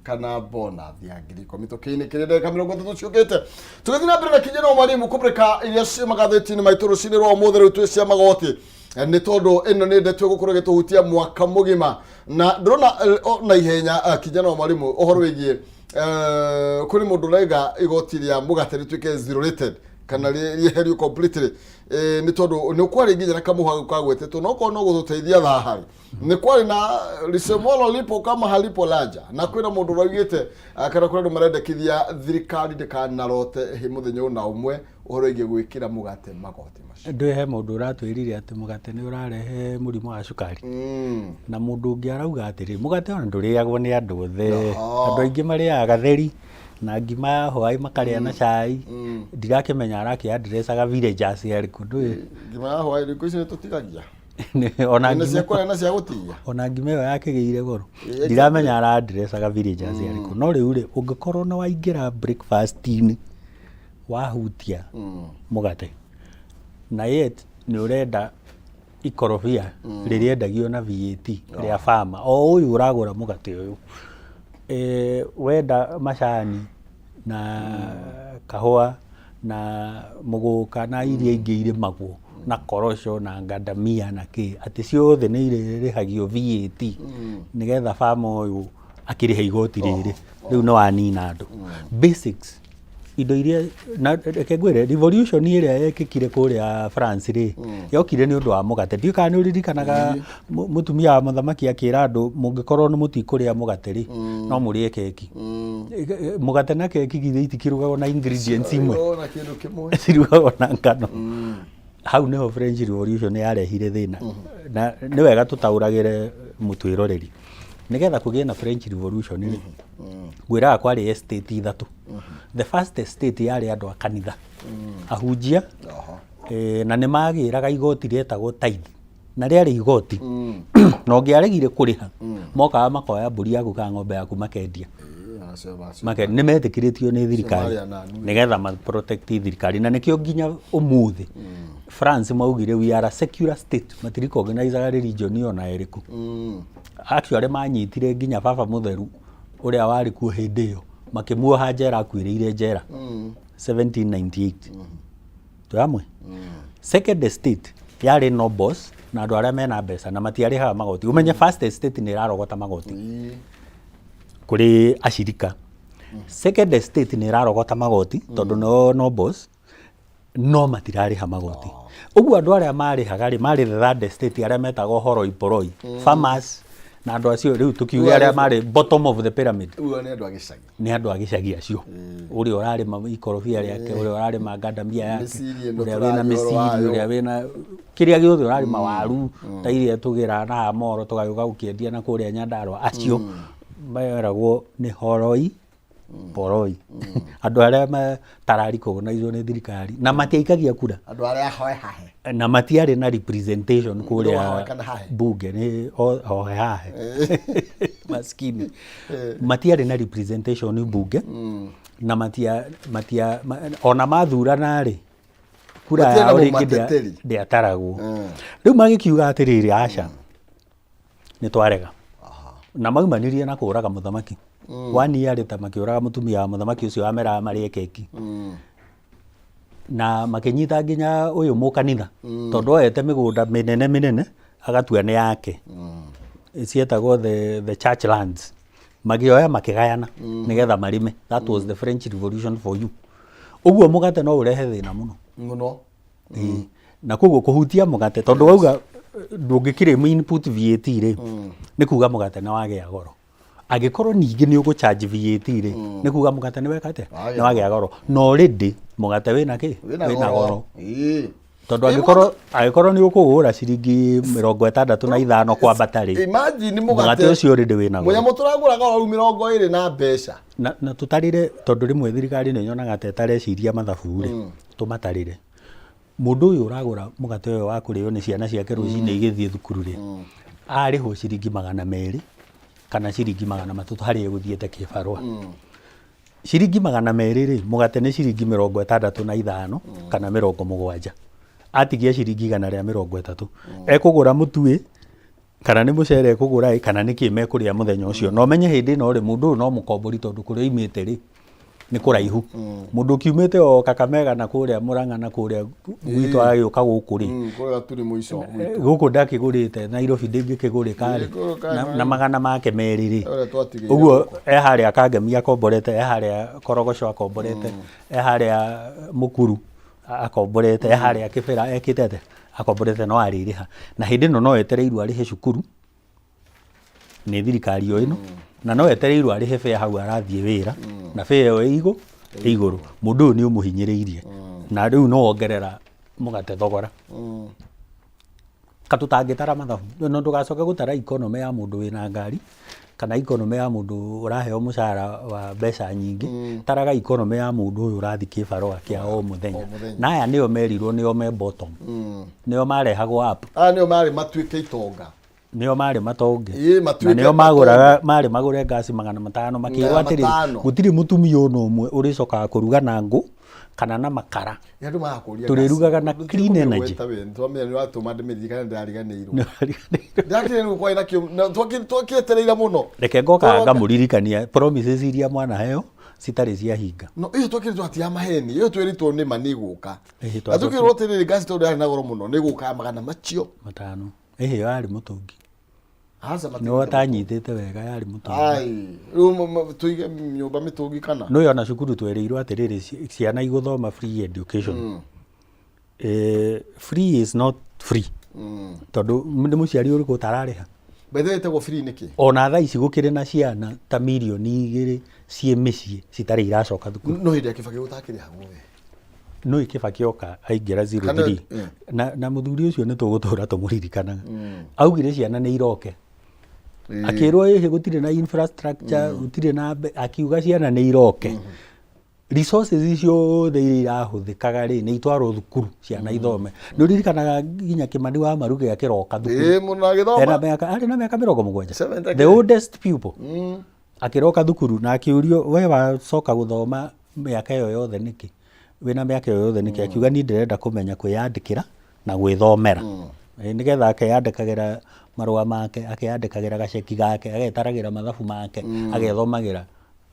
[SPEAKER 2] kana bonus ya 10,000. Tũkĩinĩkĩrĩ ndagĩka 30 ciũkĩte tũgĩthiĩ na mbere na kinya no mwarimu kũmũrĩka iria ciĩ magathĩti-inĩ maitũ rũcinĩ rwa ũmũthĩ. Rĩu twĩ cia magoti, nĩ tondũ ĩno nĩ ndeto ĩgũkorwo ĩgĩtũhutia mwaka mũgima na ndĩrona na ihenya kinya no mwarimu ũhoro wĩgiĩ kũrĩ mũndũ ũraiga igoti rĩa mũgate rĩtuĩke zero rated kana rĩeherio completely, nĩ tondũ nĩ kwarĩ nginya na kamũha kagwetetwo no korwo no gũtũteithia thaharĩ nĩ kwarĩ na lisemwalo lipo kama halipo laja na kwĩna mũndũ ũraugĩte kana kwĩna andũ marendekithia thirikari ndĩkanarote mũthenya ũna ũmwe ũhoro wĩgiĩ gwĩkĩra mũgate magoti macio.
[SPEAKER 1] Ndũĩ he mũndũ ũratwĩrire atĩ mũgate nĩ ũrarehe mũrimũ wa cukari. Na mũndũ ũngĩ arauga atĩrĩ, mũgate ona ndũrĩagwo nĩ andũ othe. Andũ aingĩ marĩaga gatheri na ngima ya hwaĩ makarĩa na cai. Ndirakĩmenya arakĩ addressaga villagers arĩkũ, ndũĩ.
[SPEAKER 2] Ngima ya hwaĩ thikũ ici nĩ tũtigagia.
[SPEAKER 1] Ona
[SPEAKER 2] na cia
[SPEAKER 1] ngima
[SPEAKER 2] kũrĩa na cia gũtigia.
[SPEAKER 1] Ona ngima ĩyo yakĩgĩire goro.
[SPEAKER 2] Exactly.
[SPEAKER 1] Ndiramenya ara addressaga villagers arĩkũ, no rĩu rĩ, ũngĩkorwo nĩ waingĩra breakfast-inĩ wahutia mũgate na yet nĩ ũrenda ikorobia rĩrĩendagio na VAT rĩa farmer o ũyũ ũragũra mũgate ũyũ, wenda macani na kahũa na mũgũka na iria ingĩ irĩmagwo na koroco na ngandamia na kĩ, atĩ ciothe nĩ irĩrĩhagio VAT nĩgetha farmer ũyũ akĩrĩhe igoti rĩrĩ, rĩu nĩ wanina andũ basics indo iria. Na reke ngwĩre, revolution ĩrĩa yekĩkire kũrĩa France rĩ, yokire nĩ ũndũ wa mũgate. Ndiũĩ kana nĩ ũririkanaga mũtumia wa mũthamaki akĩra andũ, mũngĩkorwo nĩ mũtikũrĩa mũgate rĩ, no mũrĩe keki. Mũgate na keki githĩ itikĩrugagwo na ingredients imwe?
[SPEAKER 2] Na kĩndũ kĩmwe.
[SPEAKER 1] Cirugagwo na ngano. Hau niho French Revolution yarehire thĩna, na nĩ wega tũtaũragĩre mũtwĩroreri. Nĩgetha kũgĩe na French Revolution rĩ, ngwĩraga kwarĩ estate ithatũ. The first estate yarĩ andũ a kanitha, ahunjia, na nĩ magĩraga igoti rĩetagwo tithe, na rĩarĩ igoti na ũngĩaregire kũrĩha, mokaga makoya mbũri yaku kana ng'ombe yaku makendia.
[SPEAKER 2] Acio macio.
[SPEAKER 1] Nĩ metĩkĩrĩtio nĩ thirikari
[SPEAKER 2] marĩ ananu.
[SPEAKER 1] Nĩgetha ma protect thirikari, na nĩkĩo nginya ũmũthĩ France maugire, "We are a secular state." Matirecognizaga religion ona ĩrĩkũ. Actually manyitire nginya baba mũtheru ũrĩa warĩ kuo hĩndĩ ĩyo, makĩmuoha njera, akuĩrĩire njera 1798. Twĩ hamwe? Second estate yarĩ nobles na andũ arĩa mena mbeca na matiarĩhaga magoti. Ũmenye first estate nĩ ĩrarogota magoti kũrĩ acirika. Second estate nĩ ĩrarogota magoti tondũ no nobles no matirarĩha magoti. Ũguo andũ arĩa marĩhaga rĩ, marĩ the third estate, arĩa metagwo horoi poroi, farmers na andũ acio rĩu tũkiuge arĩa marĩ bottom of the pyramid.
[SPEAKER 2] Ũguo nĩ andũ a gĩcagi.
[SPEAKER 1] Nĩ andũ a gĩcagi acio, ũrĩa ũrarĩma ikorobia rĩake, ũrĩa ũrarĩma ngandamia yake,
[SPEAKER 2] Mĩciri ĩno
[SPEAKER 1] ũrĩa wĩna
[SPEAKER 2] tũraria ũhoro
[SPEAKER 1] mĩciri,
[SPEAKER 2] wayo.
[SPEAKER 1] ũrĩa wĩna kĩrĩa gĩothe ũrarĩma, waru ta iria tũgĩraga na moro tũgagĩũka gũkĩendia na kũrĩa Nyandarũa, acio meragwo nĩ horoi poroi, andũ arĩa matararikognizwo nĩ thirikari na matiaikagia kura.
[SPEAKER 2] Andũ arĩa ahoe hahe.
[SPEAKER 1] Na matiarĩ na representation
[SPEAKER 2] Ahoe
[SPEAKER 1] kũrĩa
[SPEAKER 2] kana hahe?
[SPEAKER 1] Bunge nĩ hohe hahe maskini, matiarĩ na representation bunge na matia matia ona mathurana rĩ, kura
[SPEAKER 2] Matiarĩ na
[SPEAKER 1] yao rĩngĩ
[SPEAKER 2] mũmateteri.
[SPEAKER 1] ndĩataragwo. Rĩu magĩkiuga atĩrĩrĩ, aca, nĩ twarega, na maumanirie na kũraga mũthamaki. One year later makĩũraga mũtumia wa mũthamaki ũcio wameraga marĩe keki, na makĩnyita nginya ũyũ mũkanitha tondũ oete mĩgũnda mĩnene mĩnene agatua nĩ yake, cietagwo the church lands, magĩoya makĩgayana nĩgetha marĩme. That was the French Revolution for you. Ũguo mũgate no ũrehe thĩna mũno.
[SPEAKER 2] Mũno.
[SPEAKER 1] Ĩĩ. Na koguo kũhutia mũgate, tondũ wauga ndũngĩkĩrĩ input VAT rĩ, nĩ kuga mũgate nĩ wagĩa goro. Angĩkorwo ningĩ nĩ ũgũcharge VAT rĩ, nĩ kuga mũgate nĩ weka atĩa?
[SPEAKER 2] Wagĩa.
[SPEAKER 1] Nĩ wagĩa goro. Na already mũgate wĩna kĩ?
[SPEAKER 2] Wĩna goro. Ĩĩ.
[SPEAKER 1] Tondũ angĩkorwo nĩ ũkũgũra ciringi 65 kwambata rĩ,
[SPEAKER 2] Imagine
[SPEAKER 1] mũgate
[SPEAKER 2] mũgate
[SPEAKER 1] ũcio already wĩna goro.
[SPEAKER 2] Mũnyamũ tũragũraga goro rĩu 20 na mbeca.
[SPEAKER 1] Na tũtarĩre, tondũ rĩmwe thirikari nĩ nyonaga ta ĩtareciria mathabu rĩ, tũmatarĩre. Mũndũ ũyũ ũragũra mũgate ũyũ wa kũrĩo nĩ ciana ciake rũcinĩ igĩthiĩ thukuru rĩ, arĩhwo ciringi 200 kana ciringi 300 harĩa egũthiĩte kĩbarũa. Ciringi 200 rĩ, mũgate nĩ ciringi 65 kana 70. Atigia ciringi 130. Ekũgũra mũtu ĩ, kana nĩ mũcere ekũgũra ĩ, kana nĩ kĩ mekũrĩa mũthenya ũcio. Na ũmenye hĩndĩ ĩno rĩ, mũndũ ũyũ no mũkombori tondũ kũrĩa oimĩte rĩ, nĩ kũraihu. Mũndũ ũkiumĩte o Kakamega na kũrĩa Mũrang'a na kũrĩa gwitũ agagĩũka gũkũ rĩ,
[SPEAKER 2] Kũrĩa gaturi mũico gwitũ.
[SPEAKER 1] Gũkũ ndakĩgũrĩte, Nairobi ndĩngĩkĩgũrĩka rĩ, na 200 rĩ.
[SPEAKER 2] Ũrĩa twatigĩire
[SPEAKER 1] Ũguo
[SPEAKER 2] gũkũ.
[SPEAKER 1] e harĩa Kangemi akomborete, e harĩa Korogoco akomborete, e harĩa Mũkuru akomborete, e harĩa Kĩbĩra ekĩte atĩa, akomborete no arĩrĩha. Na hĩndĩ ĩno no etereirwo arĩhe cukuru nĩ thirikari o ĩno, na no etereirwo arĩhe fare hau arathiĩ wĩra, na fare ĩyo ĩ igũrũ. Mũndũ ũyũ nĩ ũmũhinyĩrĩirie, na rĩu no wongerera mũgate thogora. Ka tũtangĩtara mathabu, no ndũgacoke gũtara economy ya mũndũ wĩna ngari, kana economy ya mũndũ ũraheo mũcara wa mbeca nyingĩ. Taraga economy ya mũndũ ũyũ ũrathiĩ kĩbarũa kĩa o mũthenya.
[SPEAKER 2] O mũthenya.
[SPEAKER 1] Na aya nĩo merirwo nĩo me bottom, nĩo marehagwo up.
[SPEAKER 2] Aya nĩo marĩ matuĩke itonga.
[SPEAKER 1] Nĩo marĩ matonge.
[SPEAKER 2] Ĩĩ,
[SPEAKER 1] Na
[SPEAKER 2] matuĩke
[SPEAKER 1] nĩo magũraga, marĩ magũre ngasi 500, makĩrwo
[SPEAKER 2] Magana
[SPEAKER 1] atĩrĩrĩ,
[SPEAKER 2] matano.
[SPEAKER 1] gũtirĩ mũtumia ona ũmwe ũrĩcokaga kũruga na ngũ kana na makara.
[SPEAKER 2] Nĩ andũ marakũria.
[SPEAKER 1] Tũrĩrugaga na clean energy.
[SPEAKER 2] Twamenya nĩ watũma ndĩmĩririkane, ndĩrariganĩirwo.
[SPEAKER 1] Nĩwariganĩirwo.
[SPEAKER 2] Ndĩrakĩrĩrwo kwarĩ nakĩo na twakĩetereire mũno.
[SPEAKER 1] Reke ngokaga ngamũririkania promises iria mwanaheo citarĩ ciahinga.
[SPEAKER 2] No ĩyo twakĩrĩtwo atĩ ya maheni, ĩyo twĩrĩtwo nĩ ma nĩ ĩgũka.
[SPEAKER 1] Ĩhĩ,
[SPEAKER 2] Na
[SPEAKER 1] twacokire.
[SPEAKER 2] tũkĩrwo atĩrĩrĩ, ngasi tondũ yarĩ na goro mũno nĩ ĩgũka ya magana macio
[SPEAKER 1] 500. Ĩhĩ, ĩyo yarĩ mũtũngi.
[SPEAKER 2] Aca,
[SPEAKER 1] Nĩ
[SPEAKER 2] matigĩte.
[SPEAKER 1] ũtanyitĩte wega, yarĩ mũtũngi.
[SPEAKER 2] Ai, rĩu tũige nyũmba mĩtũngi kana?
[SPEAKER 1] Nĩ ona cukuru twereirwo atĩrĩrĩ, ciana igũthoma free education. Free is not free. Tondũ nĩ mũciari ũrĩkũ ũtararĩha?
[SPEAKER 2] By the way, ĩtagwo free nĩkĩ?
[SPEAKER 1] Ona thaa ici gũkĩrĩ na ciana ta 2 mirioni ciĩ mĩciĩ citarĩ iracoka thukuru.
[SPEAKER 2] No hĩndĩ ya Kĩbakĩ gũtakĩrĩhagwo we.
[SPEAKER 1] No Kĩbakĩ oka aingĩra zero three. Na mũthuri ũcio nĩ tũgũtũra tũmũririkanaga. Augire ciana nĩ iroke. Akĩrwo ĩhĩ gũtirĩ na infrastructure, gũtirĩ na akiuga ciana nĩ iroke. Resources ciothe iria irahũthĩkaga rĩ, nĩ itwarwo thukuru ciana ithome. Nĩ ũririkanaga nginya Kĩmani wa Maruge akĩroka thukuru.
[SPEAKER 2] Ĩĩ mũno, agĩthoma.
[SPEAKER 1] Ena mĩaka, arĩ na mĩaka 70.
[SPEAKER 2] 70.
[SPEAKER 1] The oldest pupil. Akĩroka thukuru na akĩũrio, "We wacoka gũthoma mĩaka ĩyo yothe nĩkĩ? Wĩna mĩaka ĩyo yothe nĩkĩ?" Akiuga, "Niĩ ndĩrenda kũmenya kwĩyandĩkĩra na gwĩthomera." Nĩgetha akeyandĩkagĩra marũa make, akeyandĩkagĩra gaceki gake, agetaragĩra mathabu make, agethomagĩra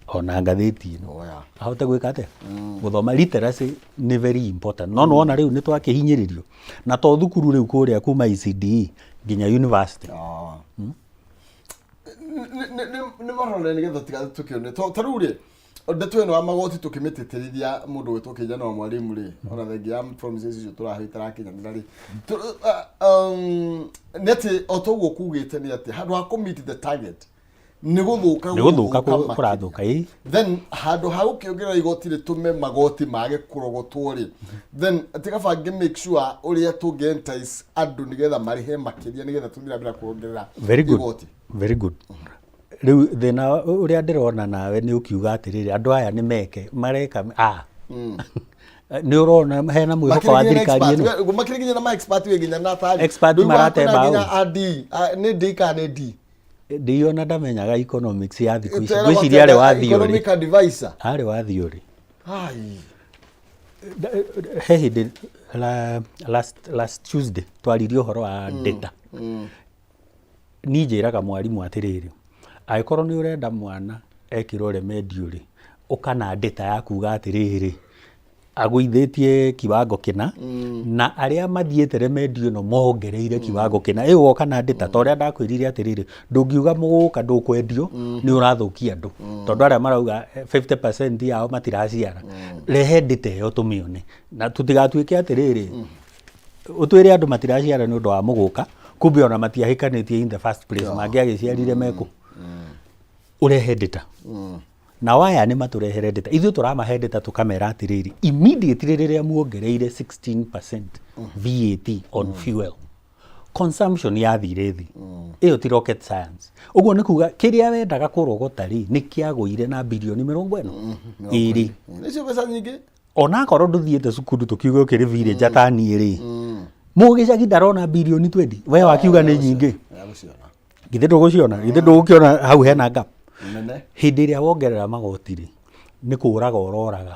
[SPEAKER 1] ona ngathĩti ĩno.
[SPEAKER 2] Oya.
[SPEAKER 1] Ahote gwĩka atĩa? Gũthoma. Literacy nĩ very important. No nĩwona rĩu nĩ twakĩhinyĩrĩrio. Na to thukuru rĩu, kũrĩa kuma ECDE nginya university.
[SPEAKER 2] Nĩ marore nĩgetha tiga tũkĩone ta rĩu rĩ, ndeto ĩno ya magoti tũkĩmĩtĩtĩrithia, mũndũ gwĩtwo Kijana wa Mwalimu rĩ, ona thengia ya promises icio tũrahe itarakinyanĩra rĩ, nĩ atĩ o ta ũguo kugĩte nĩ atĩ handũ ha kũ meet the target nĩ gũthũka.
[SPEAKER 1] Nĩ gũthũka.
[SPEAKER 2] Gũgũthũka
[SPEAKER 1] Kũrathũka, ĩĩ.
[SPEAKER 2] Then handũ ha gũkĩongerera igoti rĩtũme magoti mage kũrogotwo rĩ, then tigaba ngĩ make sure ũrĩa tũngĩ entice andũ nĩgetha marĩhe makĩria nĩgetha tũthiĩ na mbere kuongerera
[SPEAKER 1] Very good.
[SPEAKER 2] igoti.
[SPEAKER 1] Very good. Rĩu thĩna ũrĩa ndĩrona nawe nĩ ũkiuga atĩrĩrĩ, andũ aya nĩ meke mareka, ah, nĩ ũrona hena mwĩhoko wa thirikari ĩno?
[SPEAKER 2] Makĩrĩ nginya na ma expert wĩ nginya na atari.
[SPEAKER 1] Expert
[SPEAKER 2] Rĩu
[SPEAKER 1] marate
[SPEAKER 2] kwĩna
[SPEAKER 1] mbaũ.
[SPEAKER 2] nginya a D, nĩ D kana nĩ D?
[SPEAKER 1] Ndiona ndamenyaga economics ya thikũ ici.
[SPEAKER 2] Ĩtweragwo
[SPEAKER 1] Ngwĩciria arĩ wa
[SPEAKER 2] atĩ
[SPEAKER 1] theory.
[SPEAKER 2] Economic advisor.
[SPEAKER 1] Arĩ wa theory.
[SPEAKER 2] Ai.
[SPEAKER 1] He hĩndĩ last Tuesday twaririe ũhoro wa data. Niĩ njĩraga mwarimũ atĩrĩrĩ, angĩkorwo nĩ ũrenda mwana ekĩrwo remedial rĩ, ũka na data ya kuga atĩrĩrĩ, agũithĩtie kiwango kĩna, na arĩa mathiĩte remedial ĩno mongereire kiwango kĩna. Ĩ woka na data ta ũrĩa ndakwĩrire atĩrĩrĩ, ndũngiuga mũgũka ndũkwendio, nĩ ũrathũkia andũ, tondũ arĩa marauga 50% yao matiraciara. Rehe data ĩyo tũmĩone, na tũtigatuĩke atĩrĩrĩ, ũtwĩre andũ matiraciara nĩ ũndũ wa mũgũka, kumbe ona matiahĩkanĩtie in the first place, mangĩagĩciarire mekũ. Ũrehe data, na aya nĩ matũrehere data, ithuĩ tũramahe data tũkamera atĩrĩrĩ, immediately rĩrĩa muongereire 16% VAT on fuel, consumption yathire thĩ. Ĩyo ti rocket science. Ũguo nĩ kuga kĩrĩa wendaga kũrogota rĩ, nĩ kĩagũire na 22 birioni.
[SPEAKER 2] Nĩcio mbeca nyingĩ.
[SPEAKER 1] Onakorwo ndũthiĩte cukuru, tũkiuge ũkĩrĩ villager ta niĩ rĩ, mũgĩcagi ndarona birioni 20, we wakiuga nĩ nyingĩ.
[SPEAKER 2] Agũciona.
[SPEAKER 1] Githĩ ndũgũciona? Githĩ ndũgũkĩona hau hena gap
[SPEAKER 2] nene?
[SPEAKER 1] Hĩndĩ ĩrĩa wongerera magoti rĩ, nĩ kũraga ũroraga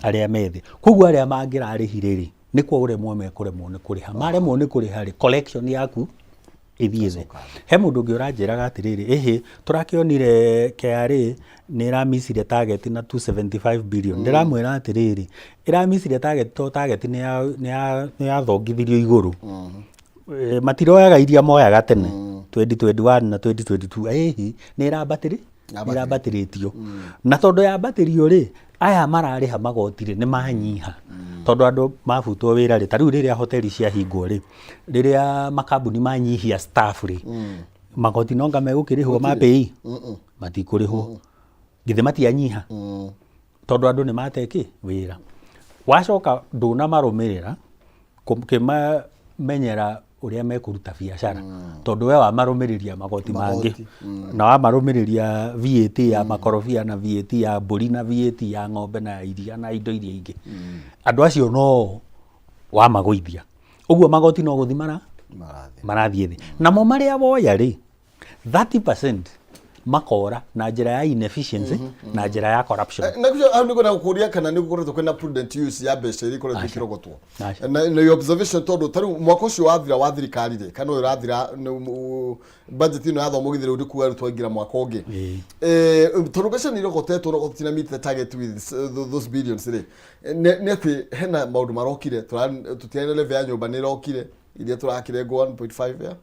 [SPEAKER 1] arĩa me thĩ. Koguo arĩa mangĩrarĩhire rĩ, nĩ kũremwo mekũremwo nĩ kũrĩha. Maremwo nĩ kũrĩha rĩ, collection yaku ĩthiĩ thĩ. He mũndũ ũngĩ ũranjĩraga atĩrĩrĩ, ĩhĩ, tũrakĩonire KRA nĩ ĩramicire target na 275 billion. Ndĩramwĩra atĩrĩrĩ, ĩramicire target to target nĩ yathongithirio igũrũ. Matiroyaga iria moyaga tene 2021 na 2022, ĩhĩ, nĩ ĩrambatĩrĩ, nĩ ĩrambatĩrĩtio. Na tondũ yambatĩrio rĩ, aya mararĩha magoti rĩ, nĩ manyiha, tondũ andũ mabutwo wĩra rĩ, ta rĩu rĩrĩa hoteli ciahingwo rĩ, rĩrĩa makambuni manyihia staff rĩ, magoti nonga megũkĩrĩhwo ma pay matikũrĩhwo. Githĩ matianyiha? Tondũ andũ nĩ mate kĩ wĩra. Wacoka ndũnamarũmĩrĩra kĩmamenyera ũrĩa mekũruta biacara, tondũ we wamarũmĩrĩria magoti mangĩ na wamarũmĩrĩria VAT ya makorobia na VAT ya mbũri na VAT ya ng'ombe na ya iria na indo iria ingĩ. Andũ acio no wamagũithia ũguo, magoti no gũthi mara
[SPEAKER 2] marathiĩ
[SPEAKER 1] marathiĩ thĩ. Namo marĩa woya rĩ, 30% makora na njĩra ya inefficiency na njĩra ya corruption.
[SPEAKER 2] Na kucio hau nĩngwenda gũkũria kana nĩ gũkoretwo kwĩna prudent use ya mbeca iria ikoretwo ikĩrogotwo.
[SPEAKER 1] Aca.
[SPEAKER 2] Na your observation, tondũ ta rĩu mwaka ũcio wathira wa thirikari rĩ, kana ũyũ ũrathira, budget ĩno yathomwo githĩ rĩu ndĩkuga rĩu twaingĩra mwaka ũngĩ. Tondũ mbeca nĩ irogotetwo na gũtina meet the target with those billions rĩ, nĩ atĩ hena maũndũ marokire, tũtirarĩ na level ya nyũmba, nĩ ĩrokire iria tũrakĩrengwo 1.5 ya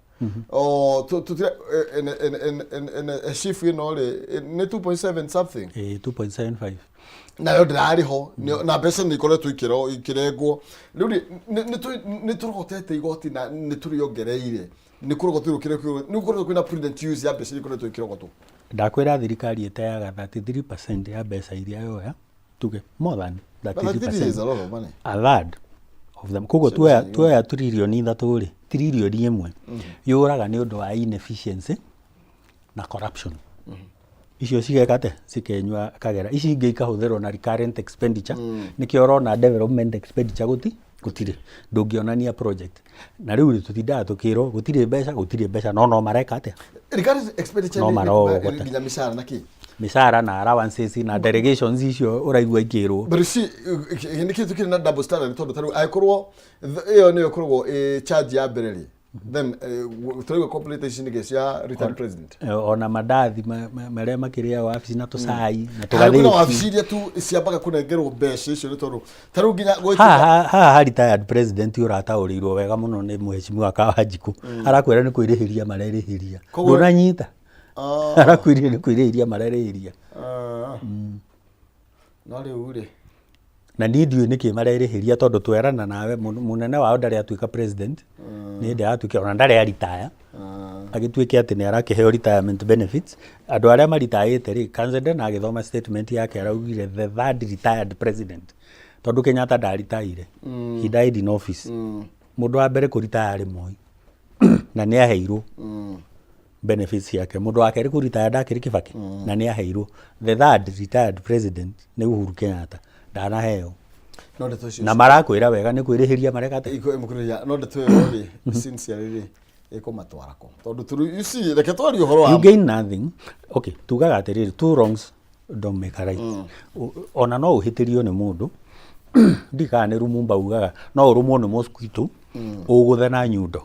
[SPEAKER 2] o tutira en SHIF ĩno rĩ, nĩ 2.7 something.
[SPEAKER 1] 2.75.
[SPEAKER 2] Nayo ndĩrarĩ ho na mbeca nĩ ikoretwo ikĩrengwo. Rĩu rĩ, nĩ tũrogotete igoti na nĩ tũrĩongereire, nĩ kũrogotirwo kĩrĩa, nĩ gũkoretwo kwĩna prudent use ya mbeca iria ikoretwo ikĩrogotwo?
[SPEAKER 1] Ndakwĩra thirikari ĩteaga 33% ya mbeca iria yoya, tuge more than
[SPEAKER 2] But 33 is a
[SPEAKER 1] 33%.
[SPEAKER 2] lot of money.
[SPEAKER 1] A third of them. Koguo tuoya 3 trillion rĩ, 1 trillion yũraga nĩ ũndũ wa inefficiency na corruption. Icio cigeka atĩa? Cikenyua kagera. Ici ingĩ ikahũthĩrwo na recurrent expenditure. Nĩkĩo ũrona development expenditure gũtirĩ, ndũngĩonania project. Na rĩu rĩ, tũtindaga tũkĩrwo gũtirĩ mbeca, gũtirĩ mbeca, no mareka atĩa?
[SPEAKER 2] Recurrent expenditure
[SPEAKER 1] No marogota.
[SPEAKER 2] Nginya mĩcara na kĩ?
[SPEAKER 1] Mĩcara na allowances na delegations icio ũraigua ikĩrwo.
[SPEAKER 2] But you see, nĩ kĩndũ kĩrĩ na double standard, tondũ ta rĩu angĩkorwo ĩyo nĩyo ĩkoragwo ĩ charge ya mbere rĩ, then tũraigua complaint ici nĩkĩ cia retired president?
[SPEAKER 1] Ona mandathi marĩa makĩrĩagwo wabici na tũcai na
[SPEAKER 2] Kana kwĩna
[SPEAKER 1] tũgathĩti.
[SPEAKER 2] Wabici iria tu ciambaga kũnengerwo mbeca icio, nĩ tondũ ta rĩu nginya gwĩtuĩka
[SPEAKER 1] Haha ha retired president ũrataũrĩirwo wega mũno nĩ mheshimiwa Kawanjikũ, arakwĩra nĩ kwĩrĩhĩria marerĩhĩria. Ndũnanyita?
[SPEAKER 2] Ah.
[SPEAKER 1] Arakwĩrire nĩ kwĩrĩhĩria marerĩhĩria.
[SPEAKER 2] Ah. No rĩu rĩ,
[SPEAKER 1] Na niĩ ndiũĩ nĩkĩ marerĩhĩria, tondũ twerana nawe mũnene wao ndarĩ atuĩka president, nĩ hĩndĩ aratuĩka, ona ndarĩ aritaya agĩtuĩke atĩ nĩ arakĩheo retirement benefits. Andũ arĩa maritayĩte rĩ, Kanzende na agĩthoma statement yake araugire the third retired president, tondũ Kenyatta ndaritaire, he died in office. Mũndũ wa mbere kũritaya arĩ Moi na nĩ aheirwo benefits ciake. Mũndũ wa kerĩ kũritaya ndakĩrĩ Kibaki na nĩ aheirwo. The third retired president nĩ Uhuru Kenyatta, ndanaheo.
[SPEAKER 2] No ndeto icio
[SPEAKER 1] Na marakwĩra wega nĩ kwĩrĩhĩria mareka atĩa?
[SPEAKER 2] Ĩmũkũrĩria, no ndeto ĩyo rĩ, sincerely rĩ, ĩkũmatwara kũ? Tondũ tũrĩ, you see, reke twarie ũhoro wa
[SPEAKER 1] You gain nothing. Okay, tugaga atĩrĩrĩ, two wrongs don't make a right. Ona no ũhĩtĩrio nĩ mũndũ, ndikaga nĩ Lumumba ugaga no ũrũmwo nĩ mosquito ũgũthe na nyundo.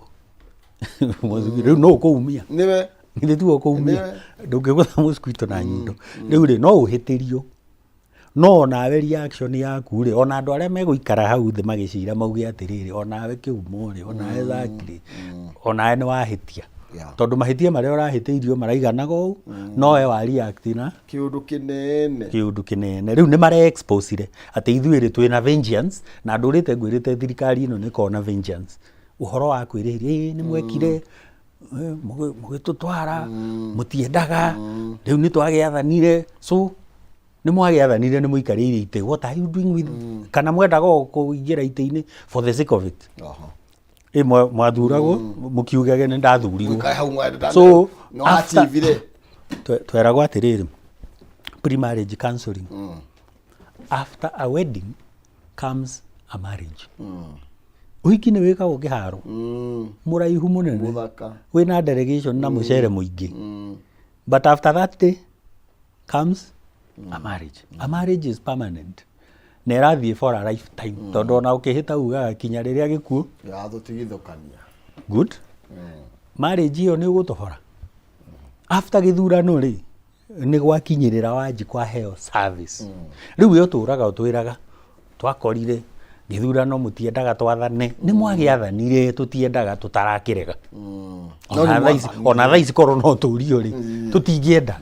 [SPEAKER 1] Mosquito rĩu no ũkũumia.
[SPEAKER 2] Nĩwe.
[SPEAKER 1] Githĩ tiwe ũkũumia?
[SPEAKER 2] Nĩwe.
[SPEAKER 1] Ndũngĩgũtha mosquito na nyundo. Rĩu rĩ, no ũhĩtĩrio, no onawe reaction yaku rĩ, ona andũ arĩa megũikara hau thĩ magĩcira mauge atĩrĩrĩ, onawe kĩhumo rĩ, onawe Zaki rĩ, onawe nĩ wahĩtia, tondũ mahĩtia marĩa ũrahĩtĩirio maraiganaga ũũ, no we wa react na
[SPEAKER 2] kĩũndũ kĩnene.
[SPEAKER 1] Kĩũndũ kĩnene. Rĩu nĩ mare exposire atĩ ithuĩ rĩ, twĩna vengeance, na ndũrĩte ngwĩrĩte thirikari ĩno nĩ ĩkoragwo na vengeance, ũhoro wa kwĩrĩhĩria. Ĩ nĩ mwekire, mũgĩtũtwara, mũtiendaga, rĩu nĩ twagĩathanire. So nĩ mwagĩathanire, nĩ mũikarĩire itĩ, what are you doing with, kana mwendaga o kũingĩra itĩ-inĩ for the sake of it? Ĩ mwathuragwo mũkiugage nĩ ndathurirwo.
[SPEAKER 2] Mũikae hau mwenda.
[SPEAKER 1] So,
[SPEAKER 2] no achivire.
[SPEAKER 1] Tweragwo atĩrĩrĩ, pre-marriage counseling, after a wedding. Comes a marriage. Ũhiki nĩ wĩkagwo kĩharo mũraihu mũnene
[SPEAKER 2] Mũthaka.
[SPEAKER 1] Wĩna delegation na mũcere mũingĩ, but after that day comes a marriage. A marriage is permanent na ĩrathiĩ for a lifetime, tondũ ona ũkĩhĩta ugaga kinya rĩrĩa gĩkuũ
[SPEAKER 2] Gĩgatũtigithũkania.
[SPEAKER 1] Good marriage ĩyo nĩ ũgũtohora after gĩthurano rĩ, nĩ gwakinyĩrĩra wanji kwaheo service. Rĩu we ũtũraga ũtwĩraga twakorire gĩthurano mũtiendaga twathane, nĩ mwagĩathanire, tũtiendaga, tũtarakĩrega.
[SPEAKER 2] No
[SPEAKER 1] Ona
[SPEAKER 2] nĩ
[SPEAKER 1] thaa ici,
[SPEAKER 2] mwathanire.
[SPEAKER 1] ona thaa ici korwo no tũrio rĩ, tũtingĩenda,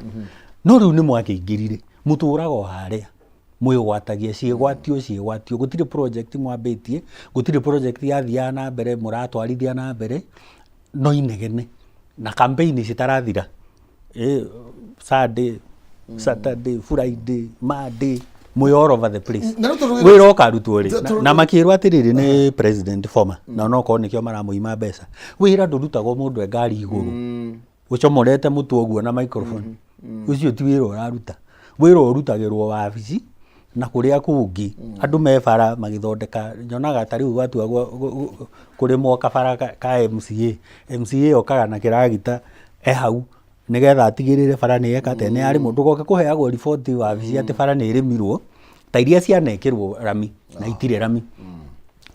[SPEAKER 1] no rĩu nĩ mwakĩingĩrire, mũtũraga o harĩa mwĩgwatagia ciĩgwatio ciĩgwatio. Gũtirĩ project mwambĩtie, gũtirĩ project yathiaga na mbere mũratwarithia na mbere, no inegene na campaign citarathira. Sunday, Saturday, Friday, Monday, mwĩ all over the place.
[SPEAKER 2] Na rĩu tondũ
[SPEAKER 1] Wĩra ũkarutwo rĩ? Na makĩrwo atĩrĩrĩ nĩ president former, na onokorwo nĩkĩo maramũima mbeca, wĩra ndũrutagwo mũndũ e ngari igũrũ ũcomorete mũtwe ũguo na microphone. Ũcio ti wĩra ũraruta. Wĩra ũrutagĩrwo wabici na kũrĩa kũngĩ andũ me bara magĩthondeka. Nyonaga ta rĩu gwatua kũrĩmwo kabara ka MCA, MCA okaga na kĩragita e hau nĩgetha atigĩrĩre bara nĩ yeka atĩa, nĩ yarĩmwo. Ndũgoke kũheagwo riboti wabici atĩ bara nĩ ĩrĩmirwo ta iria cianekĩrwo rami na itirĩ rami.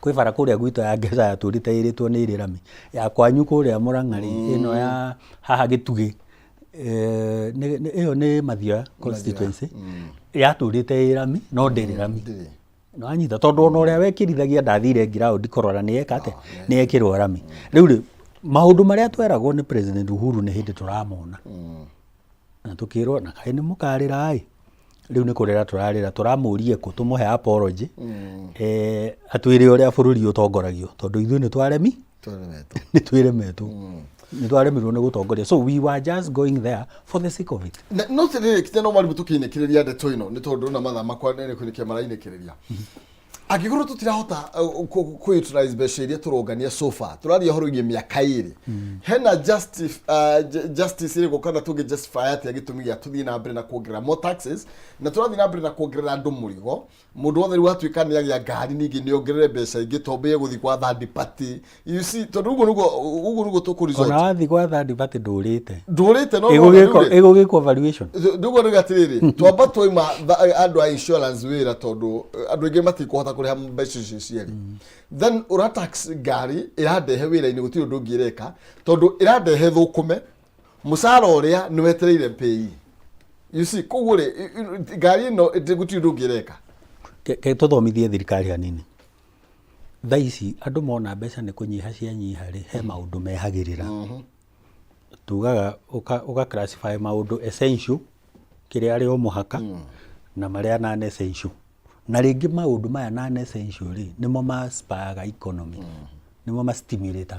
[SPEAKER 1] Kwĩ bara kũrĩa gwitũ ya Ngeca yatũrĩte ĩrĩtwo nĩ ĩrĩ rami, ya kwanyu kũrĩa Mũrang'a rĩ, ĩno ya haha Gĩtugĩ, ĩyo nĩ Mathioya constituency, yatũrĩte ĩ rami no ndĩrĩ rami.
[SPEAKER 2] Ndĩrĩ.
[SPEAKER 1] Nĩwanyita? Tondũ ona ũrĩa wekĩrithagia ndathire ground kũrora nĩ eka atĩa, nĩ ekĩrwo rami. Rĩu rĩ, maũndũ marĩa tweragwo nĩ President Uhuru nĩ hĩndĩ tũramona na tũkĩrwo na kaĩ nĩ mũkarĩra ĩ. Rĩu nĩ kũrĩra tũrarĩra, tũramũria kũ tũmũhe apology, atwĩre ũrĩa bũrũri ũtongoragio, tondũ ithuĩ nĩ twaremi.
[SPEAKER 2] Twaremetwo.
[SPEAKER 1] Nĩ twĩremetwo, nĩ twaremirwo nĩ gũtongoria, so we were just going there for the sake of it.
[SPEAKER 2] No tirĩrĩ kinya no mwarimũ, tũkĩinĩkĩrĩria ndeto ĩno, nĩ tondũ na mathaa makwa nĩ kũinĩkia marainĩkĩrĩria, angĩkorwo tũtirahota kũ utilize mbeca iria tũrongania so far, tũraria ũhoro wĩgiĩ mĩaka 2, hena justice ĩrĩkũ kana tũngĩ justify atĩa gĩtũmi gĩa tũthiĩ na mbere na kuongerera more taxes, na tũrathiĩ na mbere na kuongerera andũ mũrigo? Mũndũ wothe rĩu atuĩka nĩ agĩa ngari, ningĩ nĩ ongerere mbeca ingĩ tondũ egũthiĩ kwa third party, you see, tondũ ũguo nĩguo tũkũ resort.
[SPEAKER 1] Ona wathiĩ gwa third party ndũrĩte.
[SPEAKER 2] Ndũrĩte, no
[SPEAKER 1] Ĩgũgĩkwo valuation.
[SPEAKER 2] Ndũguo nĩ atĩrĩrĩ, twamba twaima andũ a insurance wĩra, tondũ andũ aingĩ matikũhota kũrĩha mbeca icio cierĩ. Then ũra tax ngari ĩrandehe wĩra-inĩ, gũtirĩ ũndũ ũngĩ ĩreka tondũ ĩrandehe thũkũme mũcara ũrĩa nĩ wetereire pay, you see. Koguo rĩ, ngari ĩno gũtirĩ ũndũ ũngĩ ĩreka.
[SPEAKER 1] Ke tũthomithie thirikari hanini. Thaa ici andũ mona mbeca nĩ kũnyiha cianyiha rĩ, he maũndũ mehagĩrĩra. Tugaga ũka classify maũndũ essential, kĩrĩa arĩ o mũhaka, na marĩa non essential. Na rĩngĩ maũndũ maya non essential rĩ, nĩmo ma spur economy, nĩmo ma stimulate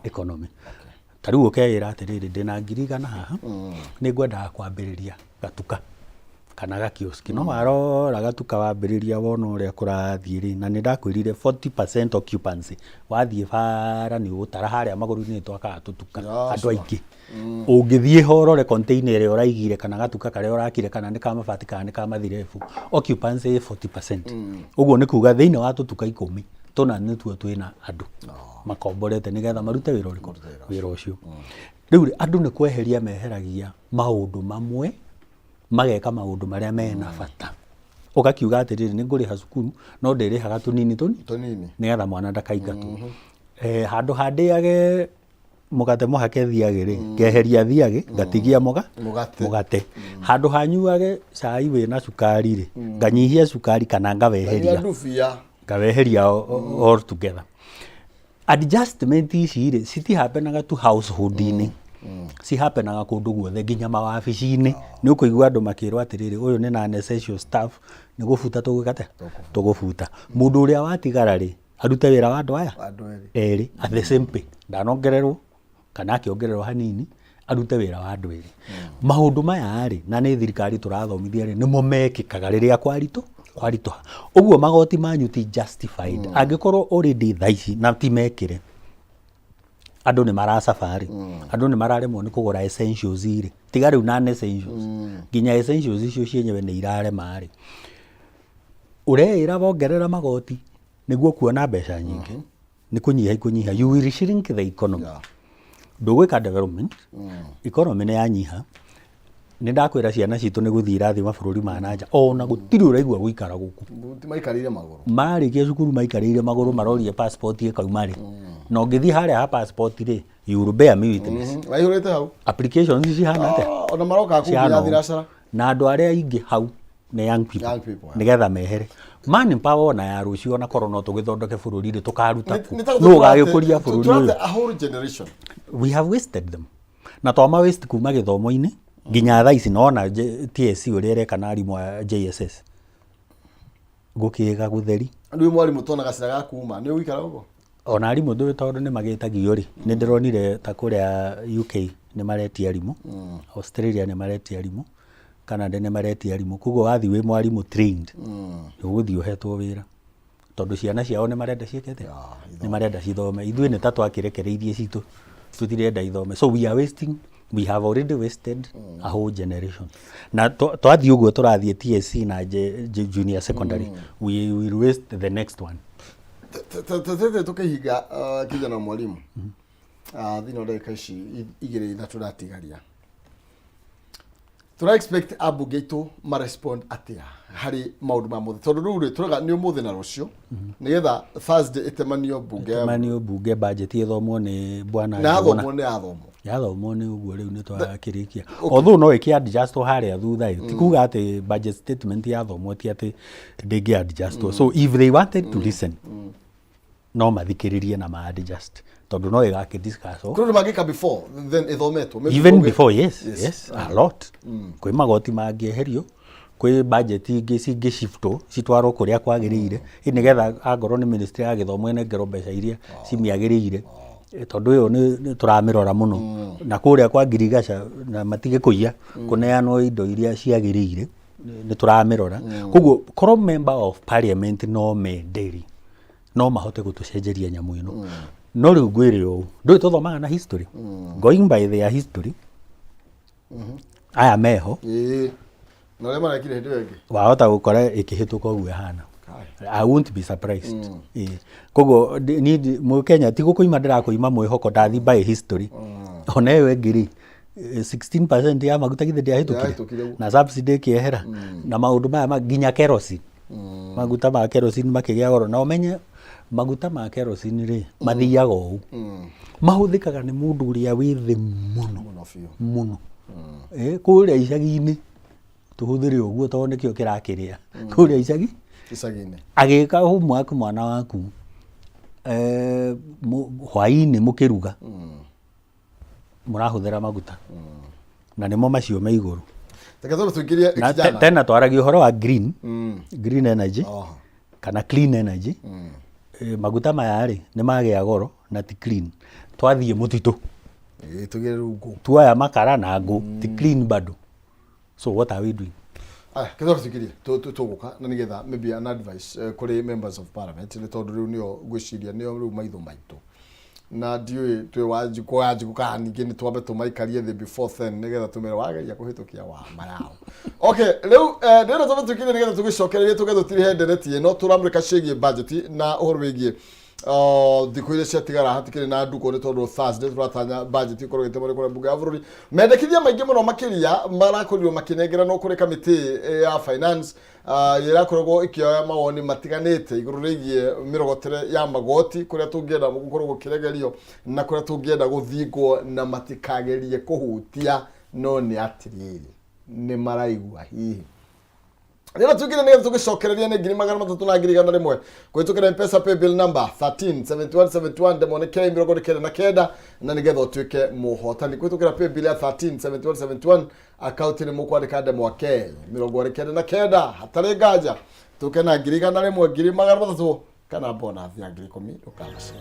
[SPEAKER 1] economy. Ta rĩu ũkeĩra atĩrĩrĩ, ndĩna 100,000 haha, nĩ ngwendaga kwambĩrĩria gatuka kana gakioski, no warora gatuka wambĩrĩria wona ũrĩa kũrathiĩ rĩ, na nĩ ndakwĩrire 40% occupancy, wathiĩ bara nĩ ũgũtara harĩa magũrũ-inĩ nĩ twakaga tũtuka andũ aingĩ. Ũngĩthiĩ ho ũrore container ĩrĩa ũraigire kana gatuka karĩa ũrakire, kana nĩ ka mabati kana nĩ ka mathirebu, occupancy ĩ 40%. Ũguo nĩ kuga thĩinĩ wa tũtuka 10, tũna nĩtuo twĩna andũ makomborete nĩgetha marute wĩra ũrĩkũ? Wĩra ũcio. Rĩu rĩ, andũ nĩ kweheria meheragia maũndũ mamwe, mageka maũndũ marĩa mena bata. Ũgakiuga atĩrĩrĩ, nĩ ngũrĩha cukuru no ndĩrĩhaga tũnini tũnini
[SPEAKER 2] tũnini
[SPEAKER 1] nĩgetha mwana ndakaingatwo. Handũ ha ndĩage mũgate mũhake thiagĩ rĩ, ngeheria thiagĩ, ngatigia
[SPEAKER 2] mũgate.
[SPEAKER 1] Mũgate. Handũ ha nyuage cai wĩna cukari rĩ, nganyihia cukari kana ngaweheria.
[SPEAKER 2] Kanyua ndubia.
[SPEAKER 1] Ngaweheria all together. Adjustment ici rĩ, citihappenaga tu household-inĩ, cihappenaga kũndũ guothe, nginya mawabici-inĩ. Nĩ ũkũigua andũ makĩrwo atĩrĩrĩ, ũyũ nĩ non essential staff, nĩ gũbuta tũgwĩka atĩa? Tũgũbuta. Mũndũ ũrĩa watigara rĩ, arute wĩra wa andũ aya
[SPEAKER 2] andũ erĩ
[SPEAKER 1] erĩ at the same pay, ndanongererwo kana akĩongererwo hanini, arute wĩra wa andũ erĩ. Maũndũ maya rĩ, na nĩ thirikari tũrathomithia rĩ, nĩmo mekĩkaga rĩrĩa kwaritũ kwaritũha ũguo. Magoti manyu ti justified angĩkorwo already thaa ici na ti mekĩre. Andũ nĩ maracabarĩ, andũ nĩ mararemwo nĩ kũgũra essentials rĩ, tiga rĩu non essentials, nginya essentials icio cienyewe nĩ irarema rĩ. Ũreĩra wongerera magoti nĩguo kuona mbeca nyingĩ, nĩ kũnyiha ikũnyiha, you will shrink the economy. Ndũgwĩka development, economy nĩ yanyiha. Nĩ ndakwĩra ciana citũ nĩ gũthiĩ irathiĩ mabũrũri ma nanja, ona gũtirĩ ũraigua gũikara gũkũ.
[SPEAKER 2] Maikarĩire magũrũ.
[SPEAKER 1] Marĩkia cukuru maikarĩire magũrũ, marorie passport ĩkauma rĩ. Na ũngĩthiĩ harĩa ha passport rĩ, you will bear me witness.
[SPEAKER 2] Waihũrĩte hau.
[SPEAKER 1] Applications cihana atĩa?
[SPEAKER 2] Ah, ona maroka kũu
[SPEAKER 1] Cihana
[SPEAKER 2] nginya
[SPEAKER 1] ũũ.
[SPEAKER 2] thinacara.
[SPEAKER 1] Na andũ arĩa aingĩ hau nĩ young people.
[SPEAKER 2] Young people, yeah.
[SPEAKER 1] Nĩgetha mehere manpower ona ya rũciũ, ona korwo no tũgĩthondeke bũrũri rĩ, tũkaruta kũ?
[SPEAKER 2] Nĩ ta
[SPEAKER 1] Nũ ũgagĩkũria bũrũri
[SPEAKER 2] tũrate
[SPEAKER 1] ũyũ?
[SPEAKER 2] a whole generation.
[SPEAKER 1] We have wasted them na twama waste kuma gĩthomo-inĩ nginya thaa ici. Nona TSC ũrĩa ĩreka na arimũ a JSS gũkĩga gũtheri.
[SPEAKER 2] Rĩu mwarimũ tona gacĩra ga kuma nĩ ũgũikara ũguo.
[SPEAKER 1] Ona arimũ ndũĩ tondũ nĩ magĩtagio rĩ, nĩ ndĩronire ta kũrĩa UK nĩ maretia arimũ, Australia nĩ maretia arimũ, Canada nĩ maretia arimũ. Koguo wathiĩ wĩ mwarimũ trained, ũgũthiĩ ũhetwo wĩra, tondũ ciana ciao nĩ marenda ciĩke atĩa? Nĩ marenda cithome. Ithuĩ nĩ ta twakĩrekereirie citũ, tũtirenda ithome. So we are wasting, we have already wasted a whole generation. Na twathiĩ ũguo tũrathiĩ TSC na junior secondary, we will waste the next one.
[SPEAKER 2] Tũtĩte tũkĩhinga, kijana mwalimu, thĩinĩ wa ndagĩka ici igĩrĩ ithatũ ndatigaria, tũra expect ambunge aitũ marespond atĩa harĩ maũndũ ma mũthĩ? Tondũ rĩu rĩ tũrauga nĩ ũmũthĩ na rũciũ, nĩgetha Thursday ĩtemanio mbunge.
[SPEAKER 1] Ĩtemanio mbunge, budget ĩthomwo nĩ bwana
[SPEAKER 2] Na
[SPEAKER 1] Njuguna.
[SPEAKER 2] yathomwo nĩ yathomwo.
[SPEAKER 1] Yathomwo nĩ ũguo rĩu nĩ twakĩrĩkia, although no ĩkĩ adjust harĩa thutha ĩ, ti kuga atĩ budget statement yathomwo ti atĩ ndĩngĩ adjust. So if they wanted to listen, no mathikĩrĩrie na ma adjust, tondũ no ĩgakĩ discuss
[SPEAKER 2] kũrĩ ũndũ mangĩka before then ĩthometwo? Maybe
[SPEAKER 1] Even before, yes, yes, a lot. Kwĩ magoti mangĩeherio, kwĩ budget ingĩ cingĩciftwo citwarwo kũrĩa kwagĩrĩire, ĩ nĩgetha angorwo nĩ ministry ya gĩthomo ĩnengerwo mbeca iria cimiagĩrĩire. Tondũ ĩyo nĩ tũramĩrora mũno na kũrĩa kwa ngirigaca na matige kũiya, kũneanwo indo iria ciagĩrĩire, nĩ tũramĩrora. Koguo korwo member of parliament no menderi, no mahote gũtũcenjeria nyamũ ĩno. No rĩu ngwĩre ũũ, ndũĩ tũthomaga na history, going by their history, aya meho.
[SPEAKER 2] Ĩĩ, na ũrĩa marekire hĩndĩ ĩyo ĩngĩ.
[SPEAKER 1] Wahota gũkora ĩkĩhĩtũka ũguo ĩhana. I won't be surprised. Ĩĩ. Koguo niĩ mũkenya ti gũkũima ndĩrakũima mwĩhoko, ndathi by history. Ona ĩyo ĩngĩ rĩ, 16% ya maguta githĩ ndĩahĩtũkire?
[SPEAKER 2] Ndĩahĩtũkire ũguo.
[SPEAKER 1] Na subsidy ĩkĩehera na maũndũ maya nginya kerosene, maguta ma kerosene makĩgĩa goro. Na ũmenye maguta ma kerosene rĩ, mathiaga ũũ, mahũthĩkaga nĩ mũndũ ũrĩa wĩ thĩ mũno.
[SPEAKER 2] Mũno biũ.
[SPEAKER 1] Mũno. Kũrĩa icagi-inĩ tũhũthĩre ũguo, tondũ nĩkĩo kĩrakĩrĩa kũrĩa icagi.
[SPEAKER 2] Icagi-inĩ.
[SPEAKER 1] Agĩka homework mwana waku, hwaĩ-inĩ mũkĩruga mũrahũthĩra maguta na nĩmo macio me igũrũ.
[SPEAKER 2] Reke twambe tũingĩrie
[SPEAKER 1] Na
[SPEAKER 2] kijana.
[SPEAKER 1] Tena twaragia ũhoro wa green energy
[SPEAKER 2] Oho.
[SPEAKER 1] kana clean energy. Maguta maya rĩ, nĩ magĩa goro na ti clean. Twathiĩ mũtitũ,
[SPEAKER 2] Ĩĩ, tũgĩre rĩu ngũ.
[SPEAKER 1] Tuoya makara na ngũ, ti clean bado. So what are we doing?
[SPEAKER 2] Aya, kĩtwambe tũingĩrie tũgũka na nĩgetha maybe an advice kũrĩ members of parliament, nĩ tondũ rĩu nĩo ngwĩciria nĩo rĩu maitho maitũ, na ndiũĩ twĩ wanjikũ wanjikũ kana ningĩ nĩ twambe tũmaikarie thĩ before then, nĩgetha tũmere wageria kũhĩtũkia wa mayao. Okay, rĩu ndĩrenda twambe tũingĩrie nĩgetha tũgĩcokererie tũge tũtirihe ndereti ĩno tũramũrĩka ciĩgiĩ budget na ũhoro wĩgiĩ thikũ iria ciatigara hatikĩrĩ na ndukũ, nĩ tondũ Thursday tũratanya budget ĩkorwo ĩgĩtemwo nĩ kũrĩa mbunge ya bũrũri. Mendekithia maingĩ mũno makĩria marakorirwo makĩnengeranwo kũrĩ kamĩtĩ ya finance, ĩrakoragwo ĩkĩoya mawoni matiganĩte igũrũ rĩgiĩ mĩrogotere ya magoti, kũrĩa tũngĩenda gũkorwo gũkĩregerio na kũrĩa tũngĩenda gũthingwo na matikagerie kũhutia. No nĩ atĩrĩrĩ, nĩ maraigua hihi rĩrĩa tũingĩre nĩgetha tũgĩcokereria nĩ 300,000 na 100,000 kũhĩtũkĩra Mpesa paybill number 137171 ndemwa nĩ K 99, na nĩgetha ũtuĩke mũhotani kũhĩtũkĩra paybill ya 137171, akaunti nĩ mũkwandĩka ndemwa K 99. Hatarĩ nganja tũke na 100,000, 300,000 kana bonus ya 10,000, ndũkanacere.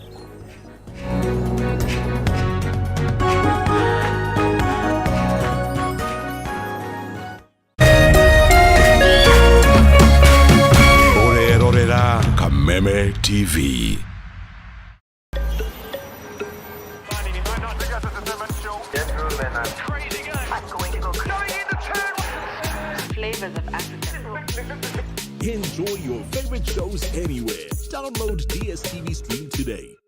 [SPEAKER 3] Ũrerorera Kameme TV.
[SPEAKER 4] I'm going to go crazy. Flavors of Africa.
[SPEAKER 3] Enjoy your favorite shows anywhere. Download DSTV Stream today.